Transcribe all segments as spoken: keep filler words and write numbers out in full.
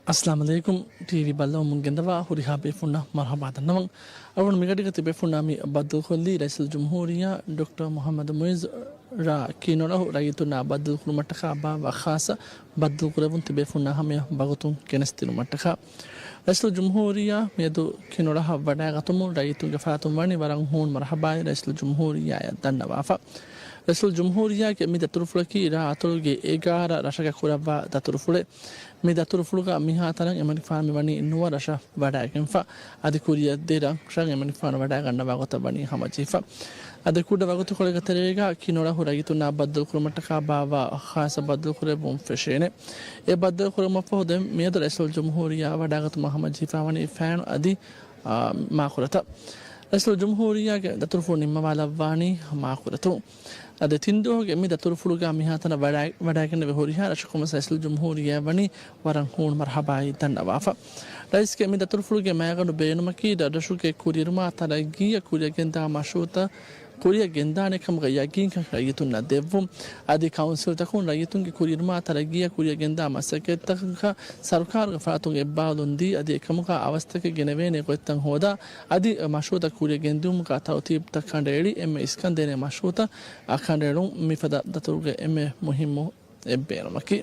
އައްސަލާމު ޢަލައިކުމް. ޓީވީ ބައްލަވަމުން ގެންދަވާ ހުރިހާ ބޭފުންނަށް މަރުޙަބާ ދަންނަވަން. އަޅުގަނޑު މިގަޑީގަ ތިބޭފުންނާ މި ބައްދަލުކޮށްލީ ރައީސުލްޖުމްހޫރިއްޔާ ޑޮކްޓަރ މުޙައްމަދު މުޢިއްޒު ރ ކިނޮޅަހު ރައްޔިތުންނާ ބައްދަލުކުރުމަށްޓަކާ ބާއްވާ ޚާއްޞަ ބައްދަލުކުރެއްވުން ތިބޭފުންނާ ހަމަޔަށް ވަގުތުން ގެނެސްދިނުމަށްޓަކާ. ރައީސުލްޖުމްހޫރިއްޔާ މިއަދު ކިނޮޅަހަށް ވަޑައިގަތުމުން ރައްޔިތުންގެ ފަރާތުން ވަނީ ވަރަށް ހޫނު މަރުޙަބާއި ރައީސުލްޖުމްހޫރިއްޔާއަށް ދަންނަވާފަ. ރައީސުލްޖުމްހޫރިއްޔާގެ މި ދަތުރުފުޅަކީ ރ އަތޮޅުގެ އެގާރަ ރަށަކަށް ކުރައްވާ ދަތުރުފުޅެއް. މި ދަތުރުފުޅުގަ މިހާތަނަށް އެމަނިކުފާނު މިވަނީ ނުވަ ރަށަށް ވަޑައިގެންފަ. އަދި ކުރިއަށް ދެ ރަށަށް އެމަނިކުފާނު ވަޑައިގަންނަވާ ގޮތަށް ވަނީ ހަމަޖެހިފަ. އަދި ކުޑަ ވަގުތުކޮޅެއްގެ ތެރޭގަ ކިނޮޅަހު ރައްޔިތުންނާ ބައްދަލުކުރުމަށްޓަކާ ބާއްވާ ޚާއްޞަ ބައްދަލުކުރެއްވުން ފެށޭނެ. އެ ބައްދަލުކުރުމަށްފަހު ދެން މިއަދު ރައީސުލްޖުމްހޫރިއްޔާ ވަޑައިގަތުމަށް ހަމަޖެހިފަ ވަނީ ފޭނު އަދި، އާ، މާކުރަތައް. ރައީސުލްޖުމްހޫރިއްޔާގެ ދަތުރުފުޅު ނިންމަވާލައްވާނީ މާކުރަތުން. އަދި ތިން ދުވަހުގެ މި ދަތުރުފުޅުގަ މިހާތަނަށް ވަޑައި-، ވަޑައިގެންނެވި ހުރިހާ ރަށަކުން ވެސް ރައީސުލްޖުމްހޫރިއްޔާ ވަނީ ވަރަށް ހޫނު މަރުޙަބާއި ދަންނަވާފަ. ރައީސްގެ މި ދަތުރުފުޅުގެ މައިގަނޑު ބޭނުމަކީ ރަށްރަށުގެ ކުރިއެރުމާ ތަރައްގީއަށް ކުރިއަށް ގެންދާ މަޝްރޫޢުތައް ކުރިއަށް ގެންދާނެ ކަމުގަ ޔަގީންކަން ރައްޔިތުންނަށް ދެއްވުން. އަދި ކައުންސިލްތަކުން ރައްޔިތުންގެ ކުރިއެރުމާ ތަރައްގީއަށް ކުރިއަށް ގެންދާ މަސައްކަތްތަކަކަށް ސަރުކާރުގެ ފަރާތުން އެއްބާރުލުން ދީ، އަދި އެކަމުގަ އަވަސްތަކެއް ގެނެވޭނެ ގޮތްތައް ހޯދާ، އަދި މަޝްރޫޢުތައް ކުރިއަށް ގެންދިއުމުގަ ތަރުތީބުތައް ކަނޑައެޅި، އެންމެ އިސްކަންދޭނެ މަޝްރޫޢުތައް ކަނޑައެޅުން މިފަދަ ދަތުރުގެ އެންމެ މުހިއްމު އެއްބޭނުމަކީ.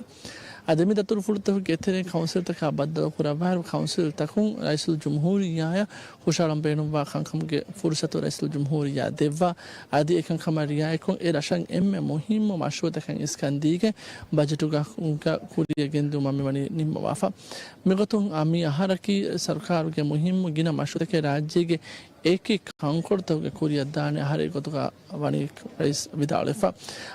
އަދި މި ދަތުރުފުޅުތަކުގެ ތެރެއިން ކައުންސިލްތަކާ ބައްދަލުކުރައްވާއިރު، ކައުންސިލްތަކުން ރައީސުލްޖުމްހޫރިއްޔާއަށް ހުށަހަޅަން ބޭނުންވާ ކަންކަމުގެ ފުރުސަތު ރައީސުލްޖުމްހޫރިއްޔާ ދެއްވާ، އަދި އެކަންކަމަށް ރިއާޔަތްކޮށް، އެ ރަށަށް އެންމެ މުހިއްމު މަޝްރޫޢުތަކަށް އިސްކަން ދީގެން، ބަޖެޓުގަ ކުރިއަށް ގެންދިއުމަށް މިވަނީ ނިންމަވާފަ. މިގޮތުން، އާ، މި އަހަރަކީ ސަރުކާރުގެ މުހިއްމު ގިނަ މަޝްރޫޢުތަކެއް ރާއްޖޭގެ އެކި ކަންކޮޅުތަކުގެ ކުރިއަށް ދާނެ އަހަރެއް ގޮތުގަ ވަނީ ރައީސް ވިދާޅުވެފަ.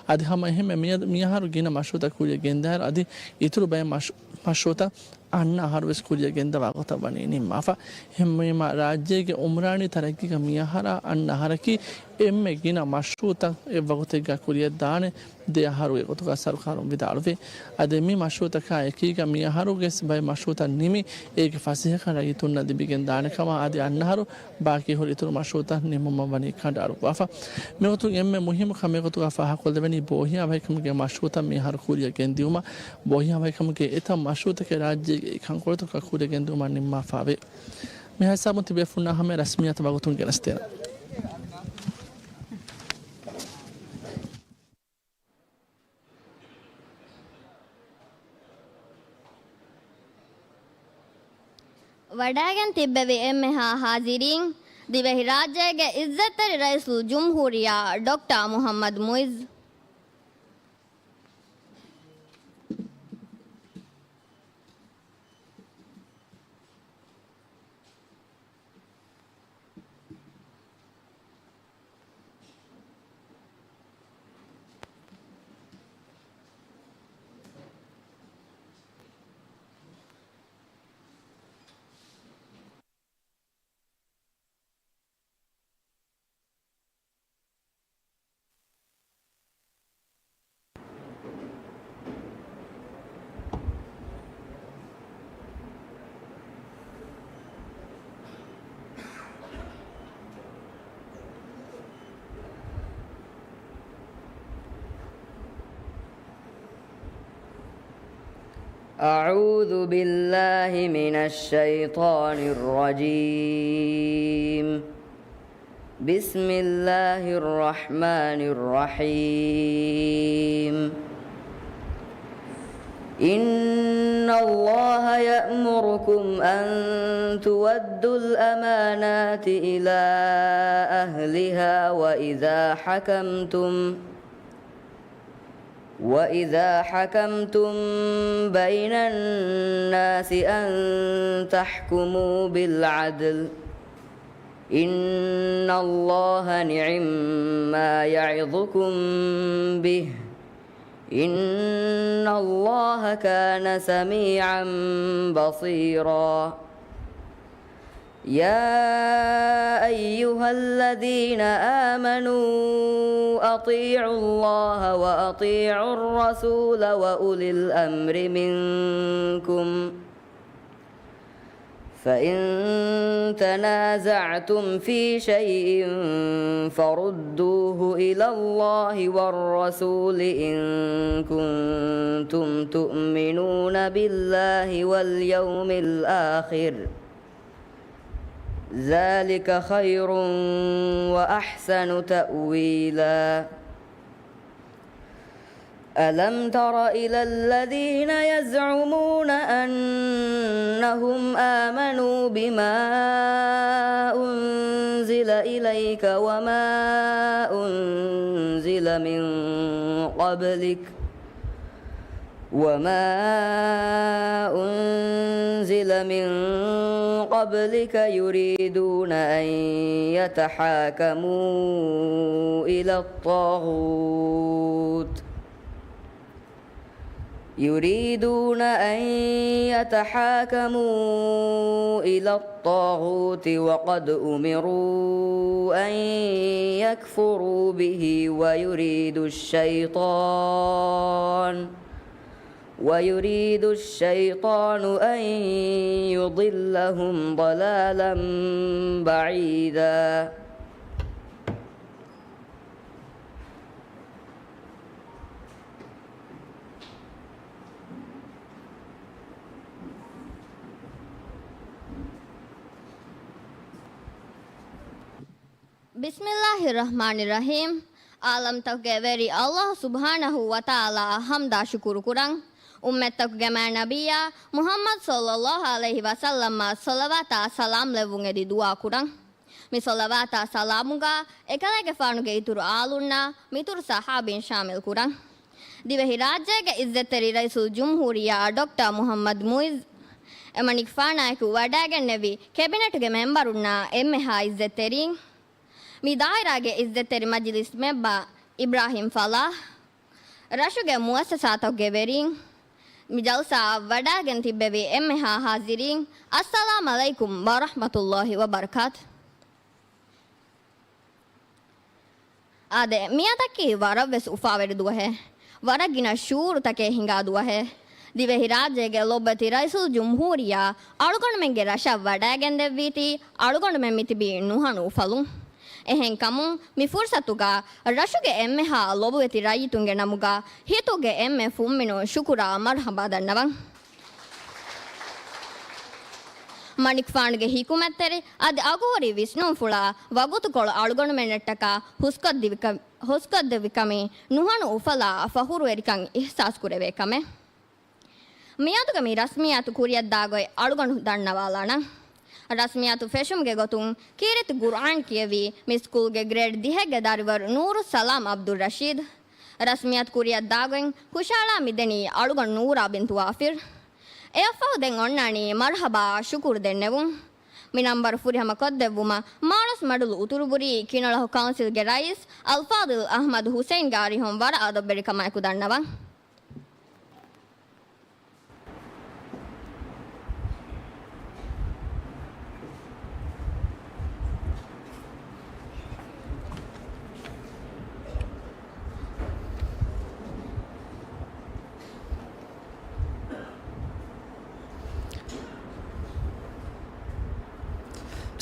އަދި ހަމަ އެހެންމެ މިއަދު މިއަހަރު ގިނަ މަޝްރޫޢުތައް ކުރިއަށް ގެންދާއިރު، އަދި އިތުރު ބައެއް މަޝް-، މަޝްރޫޢުތައް އަންނަ އަހަރު ވެސް ކުރިއަށް ގެންދަވާ ގޮތަށް ވަނީ ނިންމާފަ. އެހެންވީމަ، ރާއްޖޭގެ އުމްރާނީ ތަރައްގީގަ މިއަހަރާ އަންނަ އަހަރަކީ އެންމެ ގިނަ މަޝްރޫޢުތައް އެއްވަގުތެއްގަ ކުރިއަށް ދާނެ ދެ އަހަރުގެ ގޮތުގަ ސަރުކާރުން ވިދާޅުވި. އަދި މި މަޝްރޫޢުތަކާ އެކީގަ މި އަހަރުގެ ބައެއް މަޝްރޫޢުތައް ނިމި، އޭގެ ފަސޭހަކަން ރައްޔިތުންނަށް ލިބިގެން ދާނެ ކަމަށް، އަދި އަންނަ އަހަރު ބާކީ ހުރި އިތުރު މަޝްރޫޢުތައް ނިމުމަށް ވަނީ ކަނޑައަޅުއްވާފަ. މިގޮތުން އެންމެ މުހިއްމު ކަމެއް ގޮތުގަ ފާހަގަކޮށްލެވެނީ ބޯހިޔާވަހިކަމުގެ މަޝްރޫޢުތައް މި އަހަރު ކުރިއަށް ގެންދިއުމަށް. ބޯހިޔާވަހިކަމުގެ އެތައް މަޝްރޫޢުތަކެއް ރާއްޖޭގެ އެކި ކަންކޮޅުތަކުގަ ކުރިއަށް ގެންދިއުމަށް ނިންމާފައިވޭ. މިހާ ހިސާބުން ތިބޭފުންނާ ހަމަޔަށް ރަސްމިއްޔާތު ވަގުތުން ގެނެސްދޭނަން. ވަޑައިގެން ތިއްބެވި އެންމެހާ ހާޒިރީން، ދިވެހިރާއްޖޭގެ އިއްޒަތްތެރި ރައީސުލްޖުމްހޫރިއްޔާ ޑޮކްޓަރ މުޙައްމަދު މުޢިއްޒު. أعوذ بالله من الشيطان الرجيم. بسم الله الرحمن الرحيم. إن الله يأمركم أن تؤدوا الأمانات إلى أهلها وإذا حكمتم وإذا حكمتم بين الناس أن تحكموا بالعدل، إن الله نعما يعظكم به، إن الله كان سميعا بصيرا. يا أيها الذين آمنوا أطيعوا الله وأطيعوا الرسول وأولي الأمر منكم، فإن تنازعتم في شيء فردوه إلى الله والرسول إن كنتم تؤمنون بالله واليوم الآخر، ذلك خير وأحسن تأويلا. ألم تر إلى الذين يزعمون أنهم آمنوا بما أنزل إليك وما أنزل من قبلك وما أنزل من قبلك يريدون أن يتحاكموا إلى الطاغوت يريدون أن يتحاكموا إلى الطاغوت وقد أمروا أن يكفروا به ويريد الشيطان ويريد الشيطان أن يضلهم ضلالا بعيدا. بسم الله الرحمن الرحيم. ޢާލަމްތަކުގެ ވެރި ﷲ ސުބްޙާނަހޫ ވަތަޢާލާއަށް ޙަމްދާ ޝުކުރު ކުރަން. އުއްމަތްތަކުގެ މާތް ނަބިއްޔާ މުޙައްމަދު ޞައްލައްލާހު ޢަލައިހި ވަސައްލަމަށް ޞަލަވާތާ ސަލާމް ލެއްވުން އެދި ދުޢާ ކުރަން. މި ޞަލަވާތާ ސަލާމުގަ އެކަލޭގެފާނުގެ އިތުރު އާލުންނާ މިތުރު ޞަޙާބީން ޝާމިލް ކުރަން. ދިވެހިރާއްޖޭގެ ޢިއްޒަތްތެރި ރައީސުލްޖުމްހޫރިއްޔާ ޑޮކްޓަރ މުޙައްމަދު މުޢިއްޒު އެމަނިކުފާނާއެކު ވަޑައިގެންނެވި ކެބިނެޓުގެ މެމްބަރުންނާ އެންމެހާ ޢިއްޒަތްތެރީން، މި ދާއިރާގެ ޢިއްޒަތްތެރި މަޖިލިސް މެމްބަރު އިބްރާހިމް ފަލާޙް، ރަށުގެ މުއައްސަސާތަކުގެ ވެރީން، މި ޖަލްސާއަށް ވަޑައިގެން ތިއްބެވި އެންމެހާ ޙާޟިރީން، އައްސަލާމް ޢަލައިކުމް ވަރަޙްމަތުﷲ ވަބަރަކާތު. އާދެ، މިއަދަކީ ވަރަށްވެސް އުފާވެރި ދުވަހެއް. ވަރަށް ގިނަ ޝުޢޫރުތަކެއް ހިނގާ ދުވަހެއް. ދިވެހިރާއްޖޭގެ ލޮބުވެތި ރައީސުލްޖުމްހޫރިއްޔާ އަޅުގަނޑުމެންގެ ރަށަށް ވަޑައިގެންދެއްވީތީ، އަޅުގަނޑުމެން މިތިބީ ނުހަނު އުފަލުން. އެހެންކަމުން، މި ފުރުޞަތުގަ ރަށުގެ އެންމެހާ ލޮބުވެތި ރައްޔިތުންގެ ނަމުގަ ހިތުގެ އެންމެ ފުންމިނުން ޝުކުރާ މަރުޙަބާ ދަންނަވަން. މަނިކުފާނުގެ ޙިކުމަތްތެރި އަދި އަގުހުރި ވިސްނުންފުޅާ ވަގުތުކޮޅު އަޅުގަނޑުމެންނަށްޓަކާ ހުސްކޮށްދެވިކަ-، ހުސްކޮށްދެއްވިކަމީ ނުހަނު އުފަލާ ފަޚުރުވެރިކަން އިޙްސާސްކުރެވޭ ކަމެއް. މިއަދުގެ މި ރަސްމިއްޔާތު ކުރިއަށްދާ ގޮތް އަޅުގަނޑު ދަންނަވާލާނަން. ރަސްމިއްޔާތު ފެށުމުގެ ގޮތުން ކީރިތި ޤުރްއާން ކިޔެވި މި ސްކޫލްގެ ގްރޭޑް ދިހެއްގެ ދަރިވަރު ނޫރުއްސަލާމް ޢަބްދުއްރަޝީދު. ރަސްމިއްޔާތު ކުރިއަށްދާ ގޮތް ހުށައަޅާ މިދެނީ އަޅުގަނޑު ނޫރާ ބިންތު ވާފިރު. އެއަށްފަހު ދެން އޮންނާނީ މަރުޙަބާއާ ޝުކުރު ދެންނެވުން. މި ނަންބަރު ފުރިހަމަ ކޮށްދެއްވުމަށް މާޅޮސް މަޑުލު އުތުރުބުރީ ކިނަޅަހު ކައުންސިލްގެ ރައީސް އަލްފާޟިލް އަޙްމަދު ޙުސައިން ގާރިހުން ވަރަށް އަދަބުވެރިކަމާއެކު ދަންނަވަން.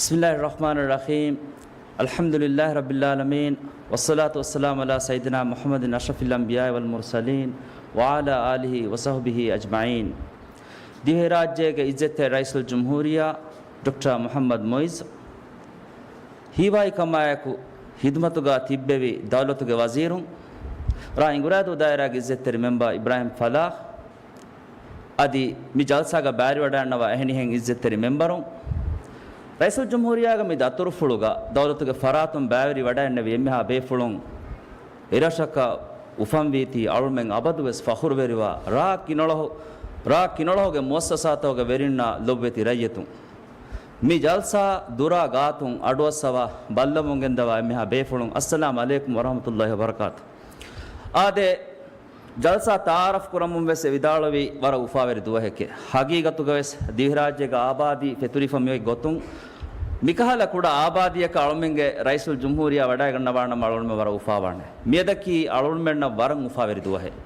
بسم الله الرحمن الرحيم. الحمد لله رب العالمين. والصلاة والسلام على سيدنا محمد أشرف الأنبياء والمرسلين وعلى آله وصحبه أجمعين. ދިވެހިރާއްޖޭގެ ޢިއްޒަތްތެރި ރައީސުލްޖުމްހޫރިއްޔާ ޑޮކްޓަރ މުޙައްމަދު މުޢިއްޒު، ހީވާއި ކަމާއެކު ޚިދުމަތުގަ ތިއްބެވި ދައުލަތުގެ ވަޒީރުން، ރ. އިނގުރާދޫ ދާއިރާގެ ޢިއްޒަތްތެރި މެމްބަރު އިބްރާހިމް ފަލާޙް، އަދި މި ޖަލްސާގަ ބައިވެރިވަޑައިގަންނަވާ އެހެނިހެން ޢިއްޒަތްތެރި މެމްބަރުން، ރައީސުލްޖުމްހޫރިއްޔާގެ މި ދަތުރުފުޅުގަ ދައުލަތުގެ ފަރާތުން ބައިވެރިވަޑައިގެންނެވި އެންމެހާ ބޭފުޅުން، އެރަށަކަށް އުފަންވީތީ އަޅުމެން އަބަދުވެސް ފަޚުރުވެރިވާ، ރ. ކިނަޅަހު، ރ. ކިނަޅަހުގެ މުއައްސަސާތަކުގެ ވެރިންނާ ލޮބުވެތި ރައްޔިތުން. މި ޖަލްސާ ދުރާ ގާތުން އަޑުއައްސަވާ ބައްލަވަމުން ގެންދަވާ އެންމެހާ ބޭފުޅުން، އައްސަލާމް ޢަލައިކުމް ވަރަޙްމަތުﷲ ވަބަރަކާތު. އާދެ، ޖަލްސާ ތަޢާރަފް ކުރަމުން ވެސް އެ ވިދާޅުވީ ވަރަށް އުފާވެރި ދުވަހެކޭ. ހަގީގަތުގަ ވެސް ދިވެހިރާއްޖޭގެ އާބާދީ ފެތުރިފަ މިއޮތް ގޮތުން، މިކަހަލަ ކުޑަ އާބާދީއަކަށް އަޅުމެންގެ ރައީސުލްޖުމްހޫރިއްޔާ ވަޑައިގަންނަވާނަމަ އަޅުގަނޑުމެން ވަރަށް އުފާވާނެ. މިއަދަކީ އަޅުގަނޑުމެންނަށް ވަރަށް އުފާވެރި ދުވަހެއް.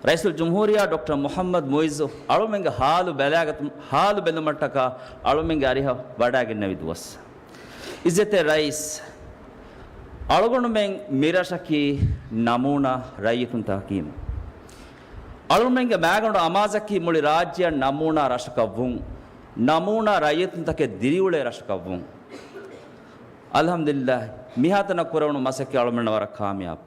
ރައީސުލްޖުމްހޫރިއްޔާ ޑޮކްޓަރ މުޙައްމަދު މުޢިއްޒު އަޅުމެންގެ ހާލު ބަލާގަތު، ހާލު ބެލުމަށްޓަކާ އަޅުމެންގެ އަރިހަށް ވަޑާގެންނެވި ދުވަސް. އިއްޒަތްތެރި ރައީސް، އަޅުގަނޑުމެން މިރަށަކީ ނަމޫނާ ރައްޔިތުންތަކަކީމު. އަޅުމެންގެ މާގަނޑު އަމާޒަކީ މުޅި ރާއްޖެއަށް ނަމޫނާ ރަށަކަށްވުން، ނަމޫނާ ރައްޔިތުންތަކެއް ދިރިއުޅޭ ރަށަކަށްވުން. އަލްޙަމްދުލިއްލާހް، މިހާތަނަށް ކުރެވުނު މަސައްކަތް އަޅުމެންނަށް ވަރަށް ކާމިޔާބު.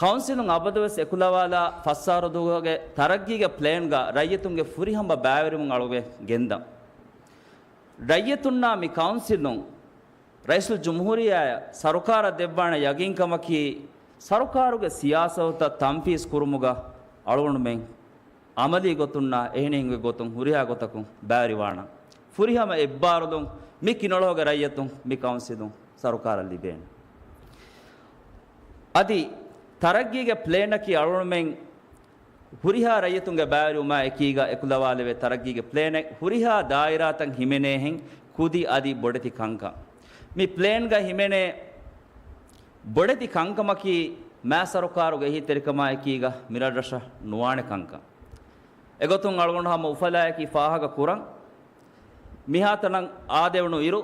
ކައުންސިލުން އަބަދުވެސް އެކުލަވާލާ ފަސް އަހަރު ދުވަހުގެ ތަރައްގީގެ ޕްލޭންގަ ރައްޔިތުންގެ ފުރިހަމަ ބައިވެރިވުން އަޅުގަނޑު ގެންދަން. ރައްޔިތުންނާ މި ކައުންސިލުން ރައީސުލްޖުމްހޫރިއްޔާއަށް ސަރުކާރަށް ދެއްވާނެ ޔަގީންކަމަކީ، ސަރުކާރުގެ ސިޔާސަތުތައް ތަންފީޒް ކުރުމުގަ އަޅުގަނޑުމެން ޢަމަލީ ގޮތުންނާ އެހެނިހެން ގޮތުން ހުރިހާ ގޮތަކުން ބައިވެރިވާނަން. ފުރިހަމަ އެއްބާރުލުން މި ކިނޮޅުގެ ރައްޔިތުން މި ކައުންސިލުން ސަރުކާރަށް ލިބޭނެ. އަދި ތަރައްގީގެ ޕްލޭނަކީ އަޅުގަނޑުމެން ހުރިހާ ރައްޔިތުންގެ ބައިވެރިވުމާ އެކީގަ އެކުލަވާލެވޭ ތަރައްގީގެ ޕްލޭނެއް. ހުރިހާ ދާއިރާތައް ހިމެނޭހެން ކުދި އަދި ބޮޑެތި ކަންކަން. މި ޕްލޭންގަ ހިމެނޭ ބޮޑެތި ކަންކަމަކީ، މާ ސަރުކާރުގެ އެހީތެރިކަމާ އެކީގަ މިރަށްރަށަށް ނުވާނެ ކަންކަން. އެގޮތުން އަޅުގަނޑު ހަމަ އުފަލާއެކީ ފާހަގަ ކުރަން. މިހާތަނަށް އާދެވުނު އިރު،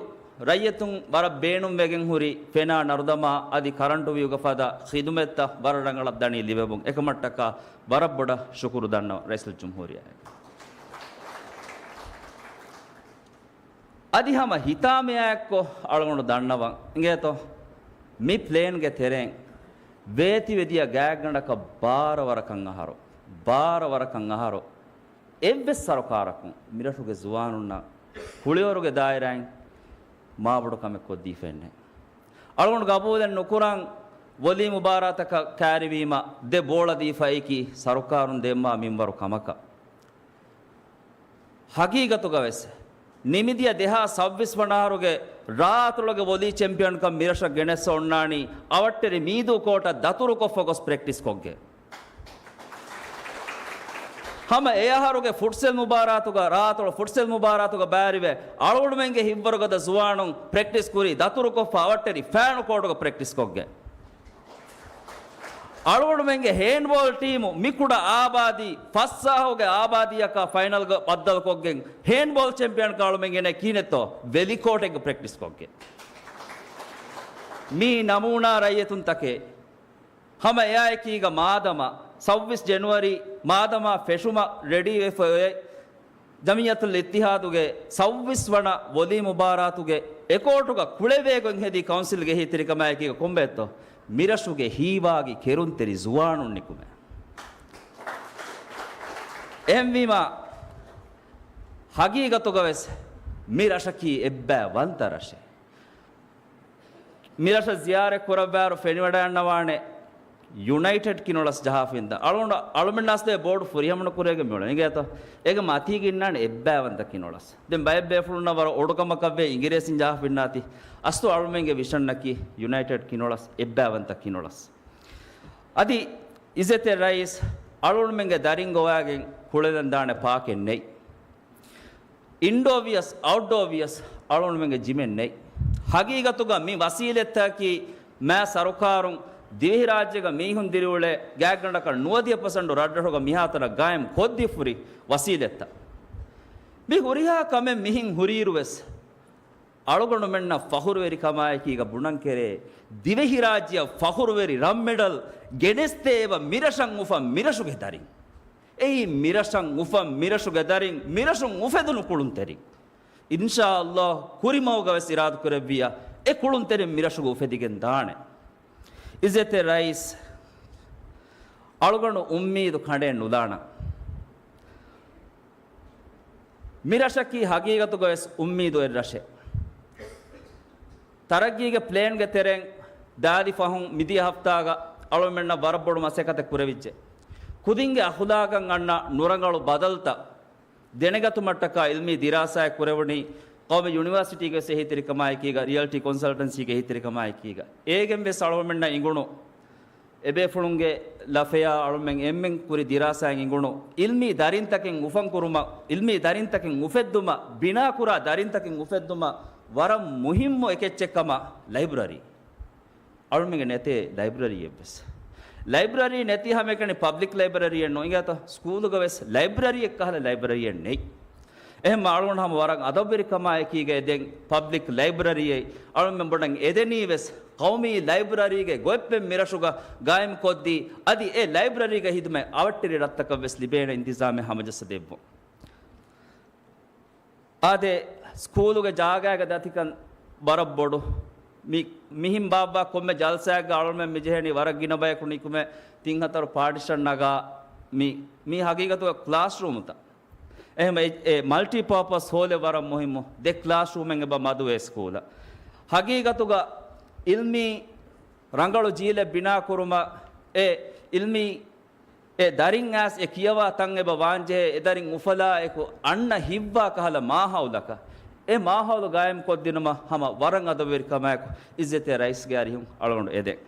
ރައްޔިތުން ވަރަށް ބޭނުންވެގެން ހުރި ފެނާ ނަރުދަމާ އަދި ކަރަންޓު ވިއުގަ ފަދަ ޚިދުމަތްތައް ވަރަށް ރަނގަޅަށް ދަނީ ލިބެމުން. އެކަމަށްޓަކާ ވަރަށް ބޮޑަށް ޝުކުރު ދަންނަވަން ރައީސުލްޖުމްހޫރިއްޔާއަށް. އަދި ހަމަ ހިތާމަޔާއެއްކޮށް އަޅުގަނޑު ދަންނަވަން އިނގޭތޯ، މި ޕްލޭންގެ ތެރެއިން ވޭތިވެދިޔަ ގާތްގަނޑަކަށް ބާރަ ވަރަކަށް އަހަރު، ބާރަ ވަރަކަށް އަހަރު އެއްވެސް ސަރުކާރަކުން މިރަށުގެ ޒުވާނުންނަށް ކުޅިވަރުގެ ދާއިރާއިން މާބޮޑު ކަމެއް ކޮށްދީފައެއް ނެތް. އަޅުގަނޑު ގަބޫލެއް ނުކުރަން، ވޮލީ މުބާރާތަކަށް ކައިރިވީމަ ދެ ބޯޅަ ދީފައިކީ ސަރުކާރުން ދޭންވާ މިންވަރު ކަމަކަށް. ހަގީގަތުގަވެސް، ނިމިދިޔަ ދެހާސް ސައްބީސް ވަނަ އަހަރުގެ ރާއަތޮޅުގެ ވޮލީ ޗެމްޕިއަންކަން މިރަށަށް ގެނެއްސަ އޮންނާނީ އަވަށްޓެރި މީދޫ ކޯޓަށް ދަތުރުކޮށްފަ ގޮސް ޕްރެކްޓިސް ކޮށްގެން. ހަމަ އެ އަހަރުގެ ފުޓްސަލް މުބާރާތުގަ، ރާއަތޮޅު ފުޓްސަލް މުބާރާތުގަ ބައިވެރިވެ، އަޅުގަނޑުމެންގެ ހިތްވަރުގަދަ ޒުވާނުން ޕްރެކްޓިސް ކުރީ ދަތުރުކޮށްފަ އަވަށްޓެރި ފައިނަލް ކޯޓުގަ ޕްރެކްޓިސް ކޮށްގެން. އަޅުގަނޑުމެންގެ ހޭންޑްބޯލް ޓީމު މި ކުޑަ އާބާދީ، ފަސް ސާހުގެ އާބާދީއަކާ ފައިނަލްގަ ބައްދަލުކޮށްގެން، ހޭންޑްބޯލް ޗެމްޕިއަންކަން އަޅުމެން ގެނައީ ކިހިނެއްތޯ؟ ވެލިކޯޓެއްގަ ޕްރެކްޓިސް ކޮށްގެން. މީ ނަމޫނާ ރައްޔިތުންތަކެއް. ހަމަ އެއާއެކީގަ މާދަމާ ސައްބީސް ޖެނުއަރީ މާދަމާ ފެށުމަށް ރެޑީވެފަ އޮތް، ޖަމިއްޔަތުލް އިއްތިހާދުގެ ސައްބީސް ވަނަ ވޮލީ މުބާރާތުގެ އެކޯޓުގަ ކުޅެވޭގޮތް ހެދި ކައުންސިލްގެ އެހީތެރިކަމާއެކީގަ ކޮންބައެއްތޯ؟ މިރަށުގެ ހީވާގި ކެރުންތެރި ޒުވާނުން ނިކުމެ. އެހެންވީމާ، ހަގީގަތުގަވެސް މި ރަށަކީ އެއްބައި ވަންތަ ރަށެއް. މިރަށަށް ޒިޔާރަތް ކުރައްވާއިރު ފެނިވަޑައިގަންނަވާނެ ޔުނައިޓެޑް ކިނޮޅަސް ޖަހާފަ އިންދާ. އަޅުގަނޑު، އަޅުމެންނާސް ދޭ ބޯޑު ފުރިހަމަނުކުރެވިގެން މިއުޅެނީ. އިނގޭތޯ؟ އޭގެ މަތީގަ އިންނާނެ އެއްބައިވަންތަ ކިނޮޅަސް. ދެން ބައެއް ބޭފުޅުންނަށް ވަރަށް އޮޑުކަމަކަށްވޭ އިނގިރޭސިން ޖަހާފަ އިންނާތީ. އަސްލު އަޅުމެންގެ ވިޝަންއަކީ ޔުނައިޓެޑް ކިނޮޅަސް، އެއްބައިވަންތަ ކިނޮޅަސް. އަދި އިއްޒަތްތެރި ރައީސް، އަޅުގަނޑުމެންގެ ދަރިން ގޮވާގެން ކުޅެލަން ދާނެ ޕާކެއް ނެތް. އިންޑޯ ވިޔަސް އައުޓްޑޯ ވިޔަސް އަޅުގަނޑުމެންގެ ޖިމެއް ނެތް. ހަގީގަތުގަ މި ވަސީލަތްތަކަކީ މާ ސަރުކާރުން ދިވެހިރާއްޖޭގަ މީހުން ދިރިއުޅޭ ގާތްގަނޑަކަށް ނުވަދިހަ ޕަސެންޓު ރަށްރަށުގަ މިހާތަނަށް ގާއިމް ކޮށްދީފަ ހުރި ވަސީލަތްތައް. މި ހުރިހާ ކަމެއް މިހިން ހުރިއިރުވެސް، އަޅުގަނޑުމެންނަށް ފަޚުރުވެރިކަމާއެކީގަ ބުނަން ކެރޭ، ދިވެހިރާއްޖެއަށް ފަޚުރުވެރި ރަށް މެޑަލް ގެނެސްދޭ އެބަ މިރަށަށް އުފަން މިރަށުގެ ދަރިން. އެއީ މިރަށަށް އުފަން މިރަށުގެ ދަރިން، މިރަށުން އުފެދުނު ކުޅުންތެރިން. އިންޝާﷲ ކުރިމަގުގަވެސް އިރާދަކުރެއްވިއްޔާ، އެ ކުޅުންތެރިން މިރަށުގަ އުފެދިގެން ދާނެ. އިއްޒަތްތެރި ރައީސް، އަޅުގަނޑު އުއްމީދު ކަނޑައެއް ނުލާނަން. މިރަށަކީ ހަގީގަތުގަވެސް އުއްމީދު އޮތް ރަށެއް. ތަރައްގީގެ ޕްލޭންގެ ތެރެއިން ދާދި ފަހުން މިދިޔަ ހަފްތާގަ އަޅުމެންނަށް ވަރަށް ބޮޑު މަސައްކަތެއް ކުރެވިއްޖެ. ކުދިންގެ އަޚުލާގަށް އަންނަ ނުރަނގަޅު ބަދަލުތައް ދެނެގަތުމަށްޓަކާ އިލްމީ ދިރާސާއެއް ކުރެވުނީ ޤައުމީ ޔުނިވާސިޓީގެ އެހީތެރިކަމާއެކީގަ، ރިއަލްޓީ ކޮންސަލްޓަންސީގެ އެހީތެރިކަމާއެކީގަ. އޭގެން ވެސް އަޅުމެންނަށް އިނގުނު އެބޭފުޅުންގެ ލަފަޔާ އަޅުމެން އެންމެން ކުރި ދިރާސާއިން އިނގުނު އިލްމީ ދަރިންތަކެއް އުފަން ކުރުމަށް، އިލްމީ ދަރިންތަކެއް އުފެއްދުމަށް، ބިނާކުރާ ދަރިންތަކެއް އުފެއްދުމަށް ވަރަށް މުހިއްމު އެކެއްޗެއް ކަމަށް ލައިބްރަރީ. އަޅުމެންގެ ނެތޭ ލައިބްރަރީއެއްވެސް. ލައިބްރަރީ ނެތި ހަމައެކަނި ޕަބްލިކް ލައިބްރަރީއެއް ނޫން. އިނގޭތޯ، ސްކޫލުގަ ވެސް ލައިބްރަރީއެއް ކަހަލަ ލައިބްރަރީއެއް ނެތް. އެހެން އަޅުގަނޑު ހަމަ ވަރަށް އަދަބުވެރިކަމާ އެކީގައި ދެން ޕަބްލިކް ލައިބްރަރީއެއް އަޅުމެން ބޮޑަށް އެދެނީ ވެސް ޤައުމީ ލައިބްރަރީގެ ގޮތްޕެން މިރަށުގަ ގާއިމްކޮށްދީ، އަދި އެ ލައިބްރަރީގެ ހިދުމަތް އަވަށްޓެރި ރަށްތަކަށް ވެސް ލިބޭނެ އިންތިޒާމެއް ހަމަޖައްސަ ދެއްވުން. އާދެ، ސްކޫލުގެ ޖާގައިގެ ދަތިކަން ވަރަށް ބޮޑު. މި، މިހިން ބާއްވާ ކޮންމެ ޖަލްސާއެއްގަ އަޅުމެން މި ޖެހެނީ ވަރަށް ގިނަ ބަޔަކު ނިކުމެ ތިން ހަތަރު ޕާޓިޝަން ނަގާ މި، މީ ހަގީގަތުގަ ކްލާސްރޫމްތައް. އެހެން އެ، އެ މަލްޓިޕާޕަސް ހޯލެއް ވަރަށް މުހިއްމު. ދެ ކްލާސްރޫމެއް އެބަ މަދުވޭ ސްކޫލަށް. ހަގީގަތުގަ އިލްމީ ރަނގަޅު ޖީލެއް ބިނާކުރުމަށް އެ އިލްމީ އެ ދަރިން އައިސް އެ ކިޔަވާ ތަން އެބަ ވާންޖެހޭ، އެ ދަރިން އުފަލާ އެކު އަންނަ ހިތްވާ ކަހަލަ މާހައުލަކަށް، އެ މާހައުލު ގާއިމް ކޮށްދިނުމަށް ހަމަ ވަރަށް އަދަބުވެރިކަމާއެކު އިއްޒަތްތެރި ރައީސްގެ އަރިހުން އަޅުގަނޑު އެދެން.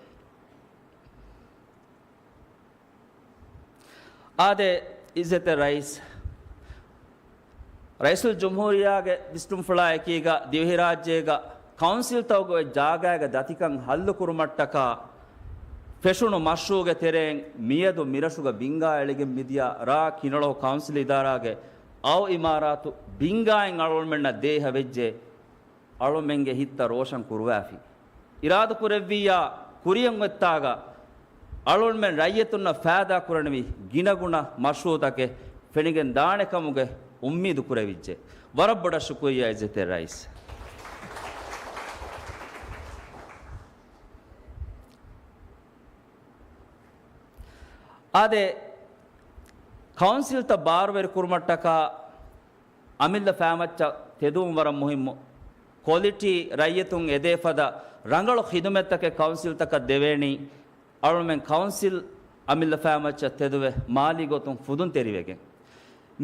އާދެ، އިއްޒަތްތެރި ރައީސް، ރައީސުލްޖުމްހޫރިއްޔާގެ ވިސްނުންފުޅާ އެކީގަ ދިވެހިރާއްޖޭގަ ކައުންސިލްތަކުގެ ޖާގައިގެ ދަތިކަން ހައްލުކުރުމަށްޓަކާ ފެށުނު މަޝްރޫޢުގެ ތެރެއިން މިއަދު މިރަށުގަ ބިންގާ އެޅިގެން މިދިޔަ ރ. ކިނަޅު ކައުންސިލް އިދާރާގެ އައު އިމާރާތު ބިންގާއިން އަޅުގަނޑުމެންނަށް ދޭހަވެއްޖެ. އަޅުމެންގެ ހިތްތައް ރޯޝަން ކުރުވާފި. އިރާދަކުރެއްވިއްޔާ ކުރިޔަށް އޮތްތާގަ އަޅުގަނޑުމެން ރައްޔިތުންނަށް ފައިދާ ކުރަނިވި ގިނަގުނަ މަޝްރޫޢުތަކެއް ފެނިގެން ދާނެ ކަމުގެ އުއްމީދު ކުރެވިއްޖެ. ވަރަށް ބޮޑަށް ޝުކުރިއްޔާ އިއްޒަތްތެރި ރައީސް. އާދެ، ކައުންސިލްތައް ބާރުވެރި ކުރުމަށްޓަކާ އަމިއްލަ ފައިމައްޗަށް ތެދުވުން ވަރަށް މުހިއްމު. ކޮލިޓީ ރައްޔިތުން އެދޭ ފަދަ ރަނގަޅު ޚިދުމަތްތަކެއް ކައުންސިލްތަކަށް ދެވޭނީ، އަޅުމެން ކައުންސިލް އަމިއްލަ ފައިމައްޗަށް ތެދުވެ މާލީ ގޮތުން ފުދުންތެރިވެގެން.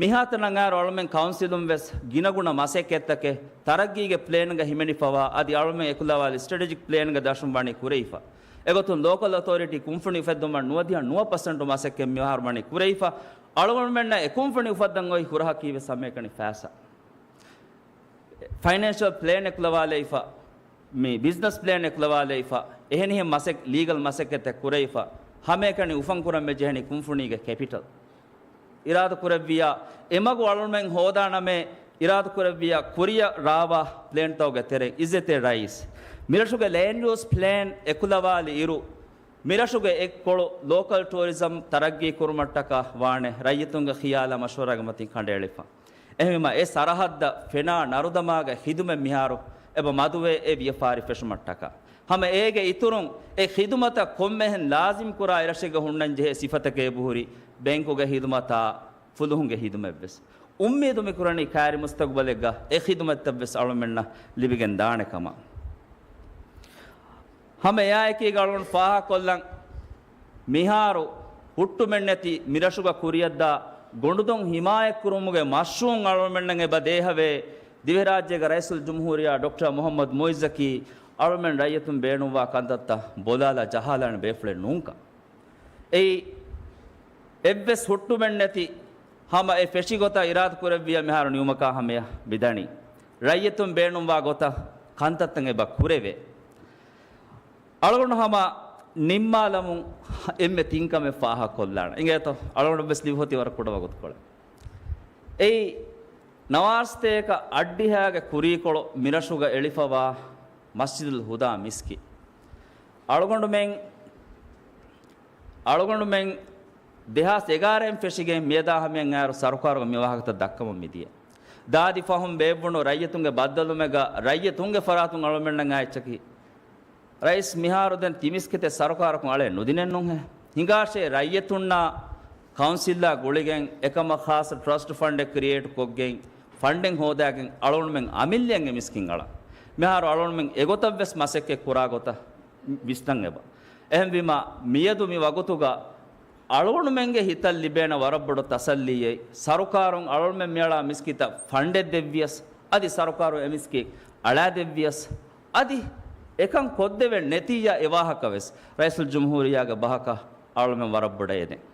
މިހާތަނަށް އައިރު އަޅުމެން ކައުންސިލުން ވެސް ގިނަގުނަ މަސައްކަތްތަކެއް ތަރައްގީގެ ޕްލޭންގަ ހިމެނިފަވާ، އަދި އަޅުމެން އެކުލަވާލި ސްޓްރެޓެޖިކް ޕްލޭންގަ ދަށުން ވަނީ ކުރެވިފަ. އެގޮތުން ލޯކަލް އޮތޯރިޓީ ކުންފުނި އުފެއްދުމަށް ނުވަދިހަ ނުވަ ޕަސެންޓު މަސައްކަތް މިހާރު ވަނީ ކުރެވިފަ. އަޅުގަނޑުމެންނަށް އެ ކުންފުނި އުފައްދަން އޮތް ހުރަހަކީ ވެސް ހަމައެކަނި ފައިސާ. ފައިނޭންޝަލް ޕްލޭން އެކުލަވާލައިފަ، މި ބިޒްނަސް ޕްލޭން އެކުލަވާލައިފަ، އެހެނިހެން މަސެއް، ލީގަލް މަސައްކަތެއް ކުރެވިފަ، ހަމައެކަނި އުފަން ކުރަން މި ޖެހެނީ ކުންފުނީގެ ކެޕިޓަލް. އިރާދަ ކުރެއްވިޔާ، އެމަގު އަޅުމެން ހޯދާނަމޭ، އިރާދަ ކުރެއްވިޔާ، ކުރިއަށް ރާވާ ޕްލޭންތަކުގެ ތެރެއިން އިއްޒަތްތެރި ރައީސް، މިރަށުގެ ލޭންޑް ޔޫސް ޕްލޭން އެކުލަވާލި އިރު، މިރަށުގެ އެއްކޮޅު ލޯކަލް ޓޫރިޒަމް ތަރައްގީ ކުރުމަށްޓަކާ ވާނެ ރައްޔިތުންގެ ޚިޔާލާ މަޝްވަރާގެ މަތިން ކަނޑައެޅިފަ. އެހެންވީމަ، އެ ސަރަހައްދަށް ފެނާ ނަރުދަމާގެ ޚިދުމަތް މިހާރު އެބަ މަދުވޭ އެ ވިޔަފާރި ފެށުމަށްޓަކާ. ހަމަ އޭގެ އިތުރުން އެ ޚިދުމަތަށް ކޮންމެހެން ލާޒިމް ކުރާ އެރަށެއްގަ ހުންނަން ޖެހޭ ސިފަތަކަށް އެބަހުރި ބޭންކުގެ ޚިދުމަތާ، ފުލުހުންގެ ޚިދުމަތްވެސް. އުއްމީދު މިކުރަނީ ކައިރި މުސްތަގުބަލެއްގަ އެ ޚިދުމަތްތައްވެސް އަޅުމެންނަށް ލިބިގެން ދާނެ ކަމަށް. ހަމަ އެއާއެކީގަ އަޅުގަނޑު ފާހަގަކޮށްލަން، މިހާރު ހުއްޓުމެއްނެތި މިރަށުގަ ކުރިއަށްދާ ގޮނޑުދޮން ހިމާޔަތްކުރުމުގެ މަޝްރޫޢު އަޅުމެންނަށް އެބަ ދޭހަވޭ، ދިވެހިރާއްޖޭގެ ރައީސުލްޖުމްހޫރިއްޔާ ޑޮކްޓަރ މުޙައްމަދު މުޢިއްޒަކީ އަޅުމެން ރައްޔިތުން ބޭނުންވާ ކަންތައްތައް ބޮލާލާ ޖަހާލާނެ ބޭފުޅެއް ނޫންކަން. އެއީ، އެއްވެސް ހުއްޓުމެއްނެތި ހަމަ އެ ފެށި ގޮތަށް އިރާދަކުރެއްވިޔާ މިހާރު ނިމުމަކާ ހަމަޔަށް މިދަނީ. ރައްޔިތުން ބޭނުންވާ ގޮތަށް ކަންތައްތައް އެބަ ކުރެވޭ. އަޅުގަނޑު ހަމަ ނިންމާލަމުން އެންމެ ތިން ކަމެއް ފާހަގަކޮށްލާނަން. އިނގޭތޯ، އަޅުގަނޑު ވެސް ލިބިފަ އޮތީ ވަރަށް ކުޑަ ވަގުތުކޮޅެއް. އެއީ، ނަވާރަސަތޭކަ އަށްޑިހައިގެ ކުރީކޮޅު މިރަށުގަ އެޅިފަވާ މަސްޖިދުލް ހުދާ މިސްކިތް. އަޅުގަނޑުމެން، އަޅުގަނޑުމެން ދެހާސް އެގާރައިން ފެށިގެން މިއަދާ ހަމަޔަށް އައިރު ސަރުކާރުގަ މި ވާހަކަތައް ދައްކަމުން މިދިޔަ. ދާދި ފަހުން ބޭއްވުނު ރައްޔިތުންގެ ބައްދަލުމެއްގަ ރައްޔިތުންގެ ފަރާތުން އަޅުމެންނަށް އައިއްޗަކީ، ރައީސް މިހާރު ދެން ތި މިސްކިތެއް ސަރުކާރަކުން އަޅެއް ނުދިނެއްނުހޭ. ހިނގާށޭ ރައްޔިތުންނާ ކައުންސިލްއާ ގުޅިގެން އެކަމަށް ޚާއްޞަ ޓްރަސްޓް ފަންޑެއް ކްރިއޭޓް ކޮށްގެން ފަންޑެއް ހޯދާގެން އަޅުގަނޑުމެން އަމިއްލައަށް އެ މިސްކިތް އަޅަން. މިހާރު އަޅުގަނޑުމެން އެގޮތަށްވެސް މަސައްކަތް ކުރާ ގޮތަށް ވިސްނަން އެބަ. އެހެންވީމާ، މިއަދު މި ވަގުތުގަ އަޅުގަނޑުމެންގެ ހިތަށް ލިބޭނެ ވަރަށް ބޮޑު ތަސައްލީއެއް، ސަރުކާރުން އަޅުގަނޑުމެން މިއަޅާ މިސްކިތަށް ފަންޑެއް ދެއްވިޔަސް، އަދި ސަރުކާރުން އެ މިސްކިތް އަޅާ ދެއްވިޔަސް، އަދި އެކަން ކޮށްދެވެން ނެތިއްޔާ އެ ވާހަކަ ވެސް ރައީސުލްޖުމްހޫރިއްޔާގެ ބަހަކަށް އަޅުމެން ވަރަށް ބޮޑަށް އެދެން.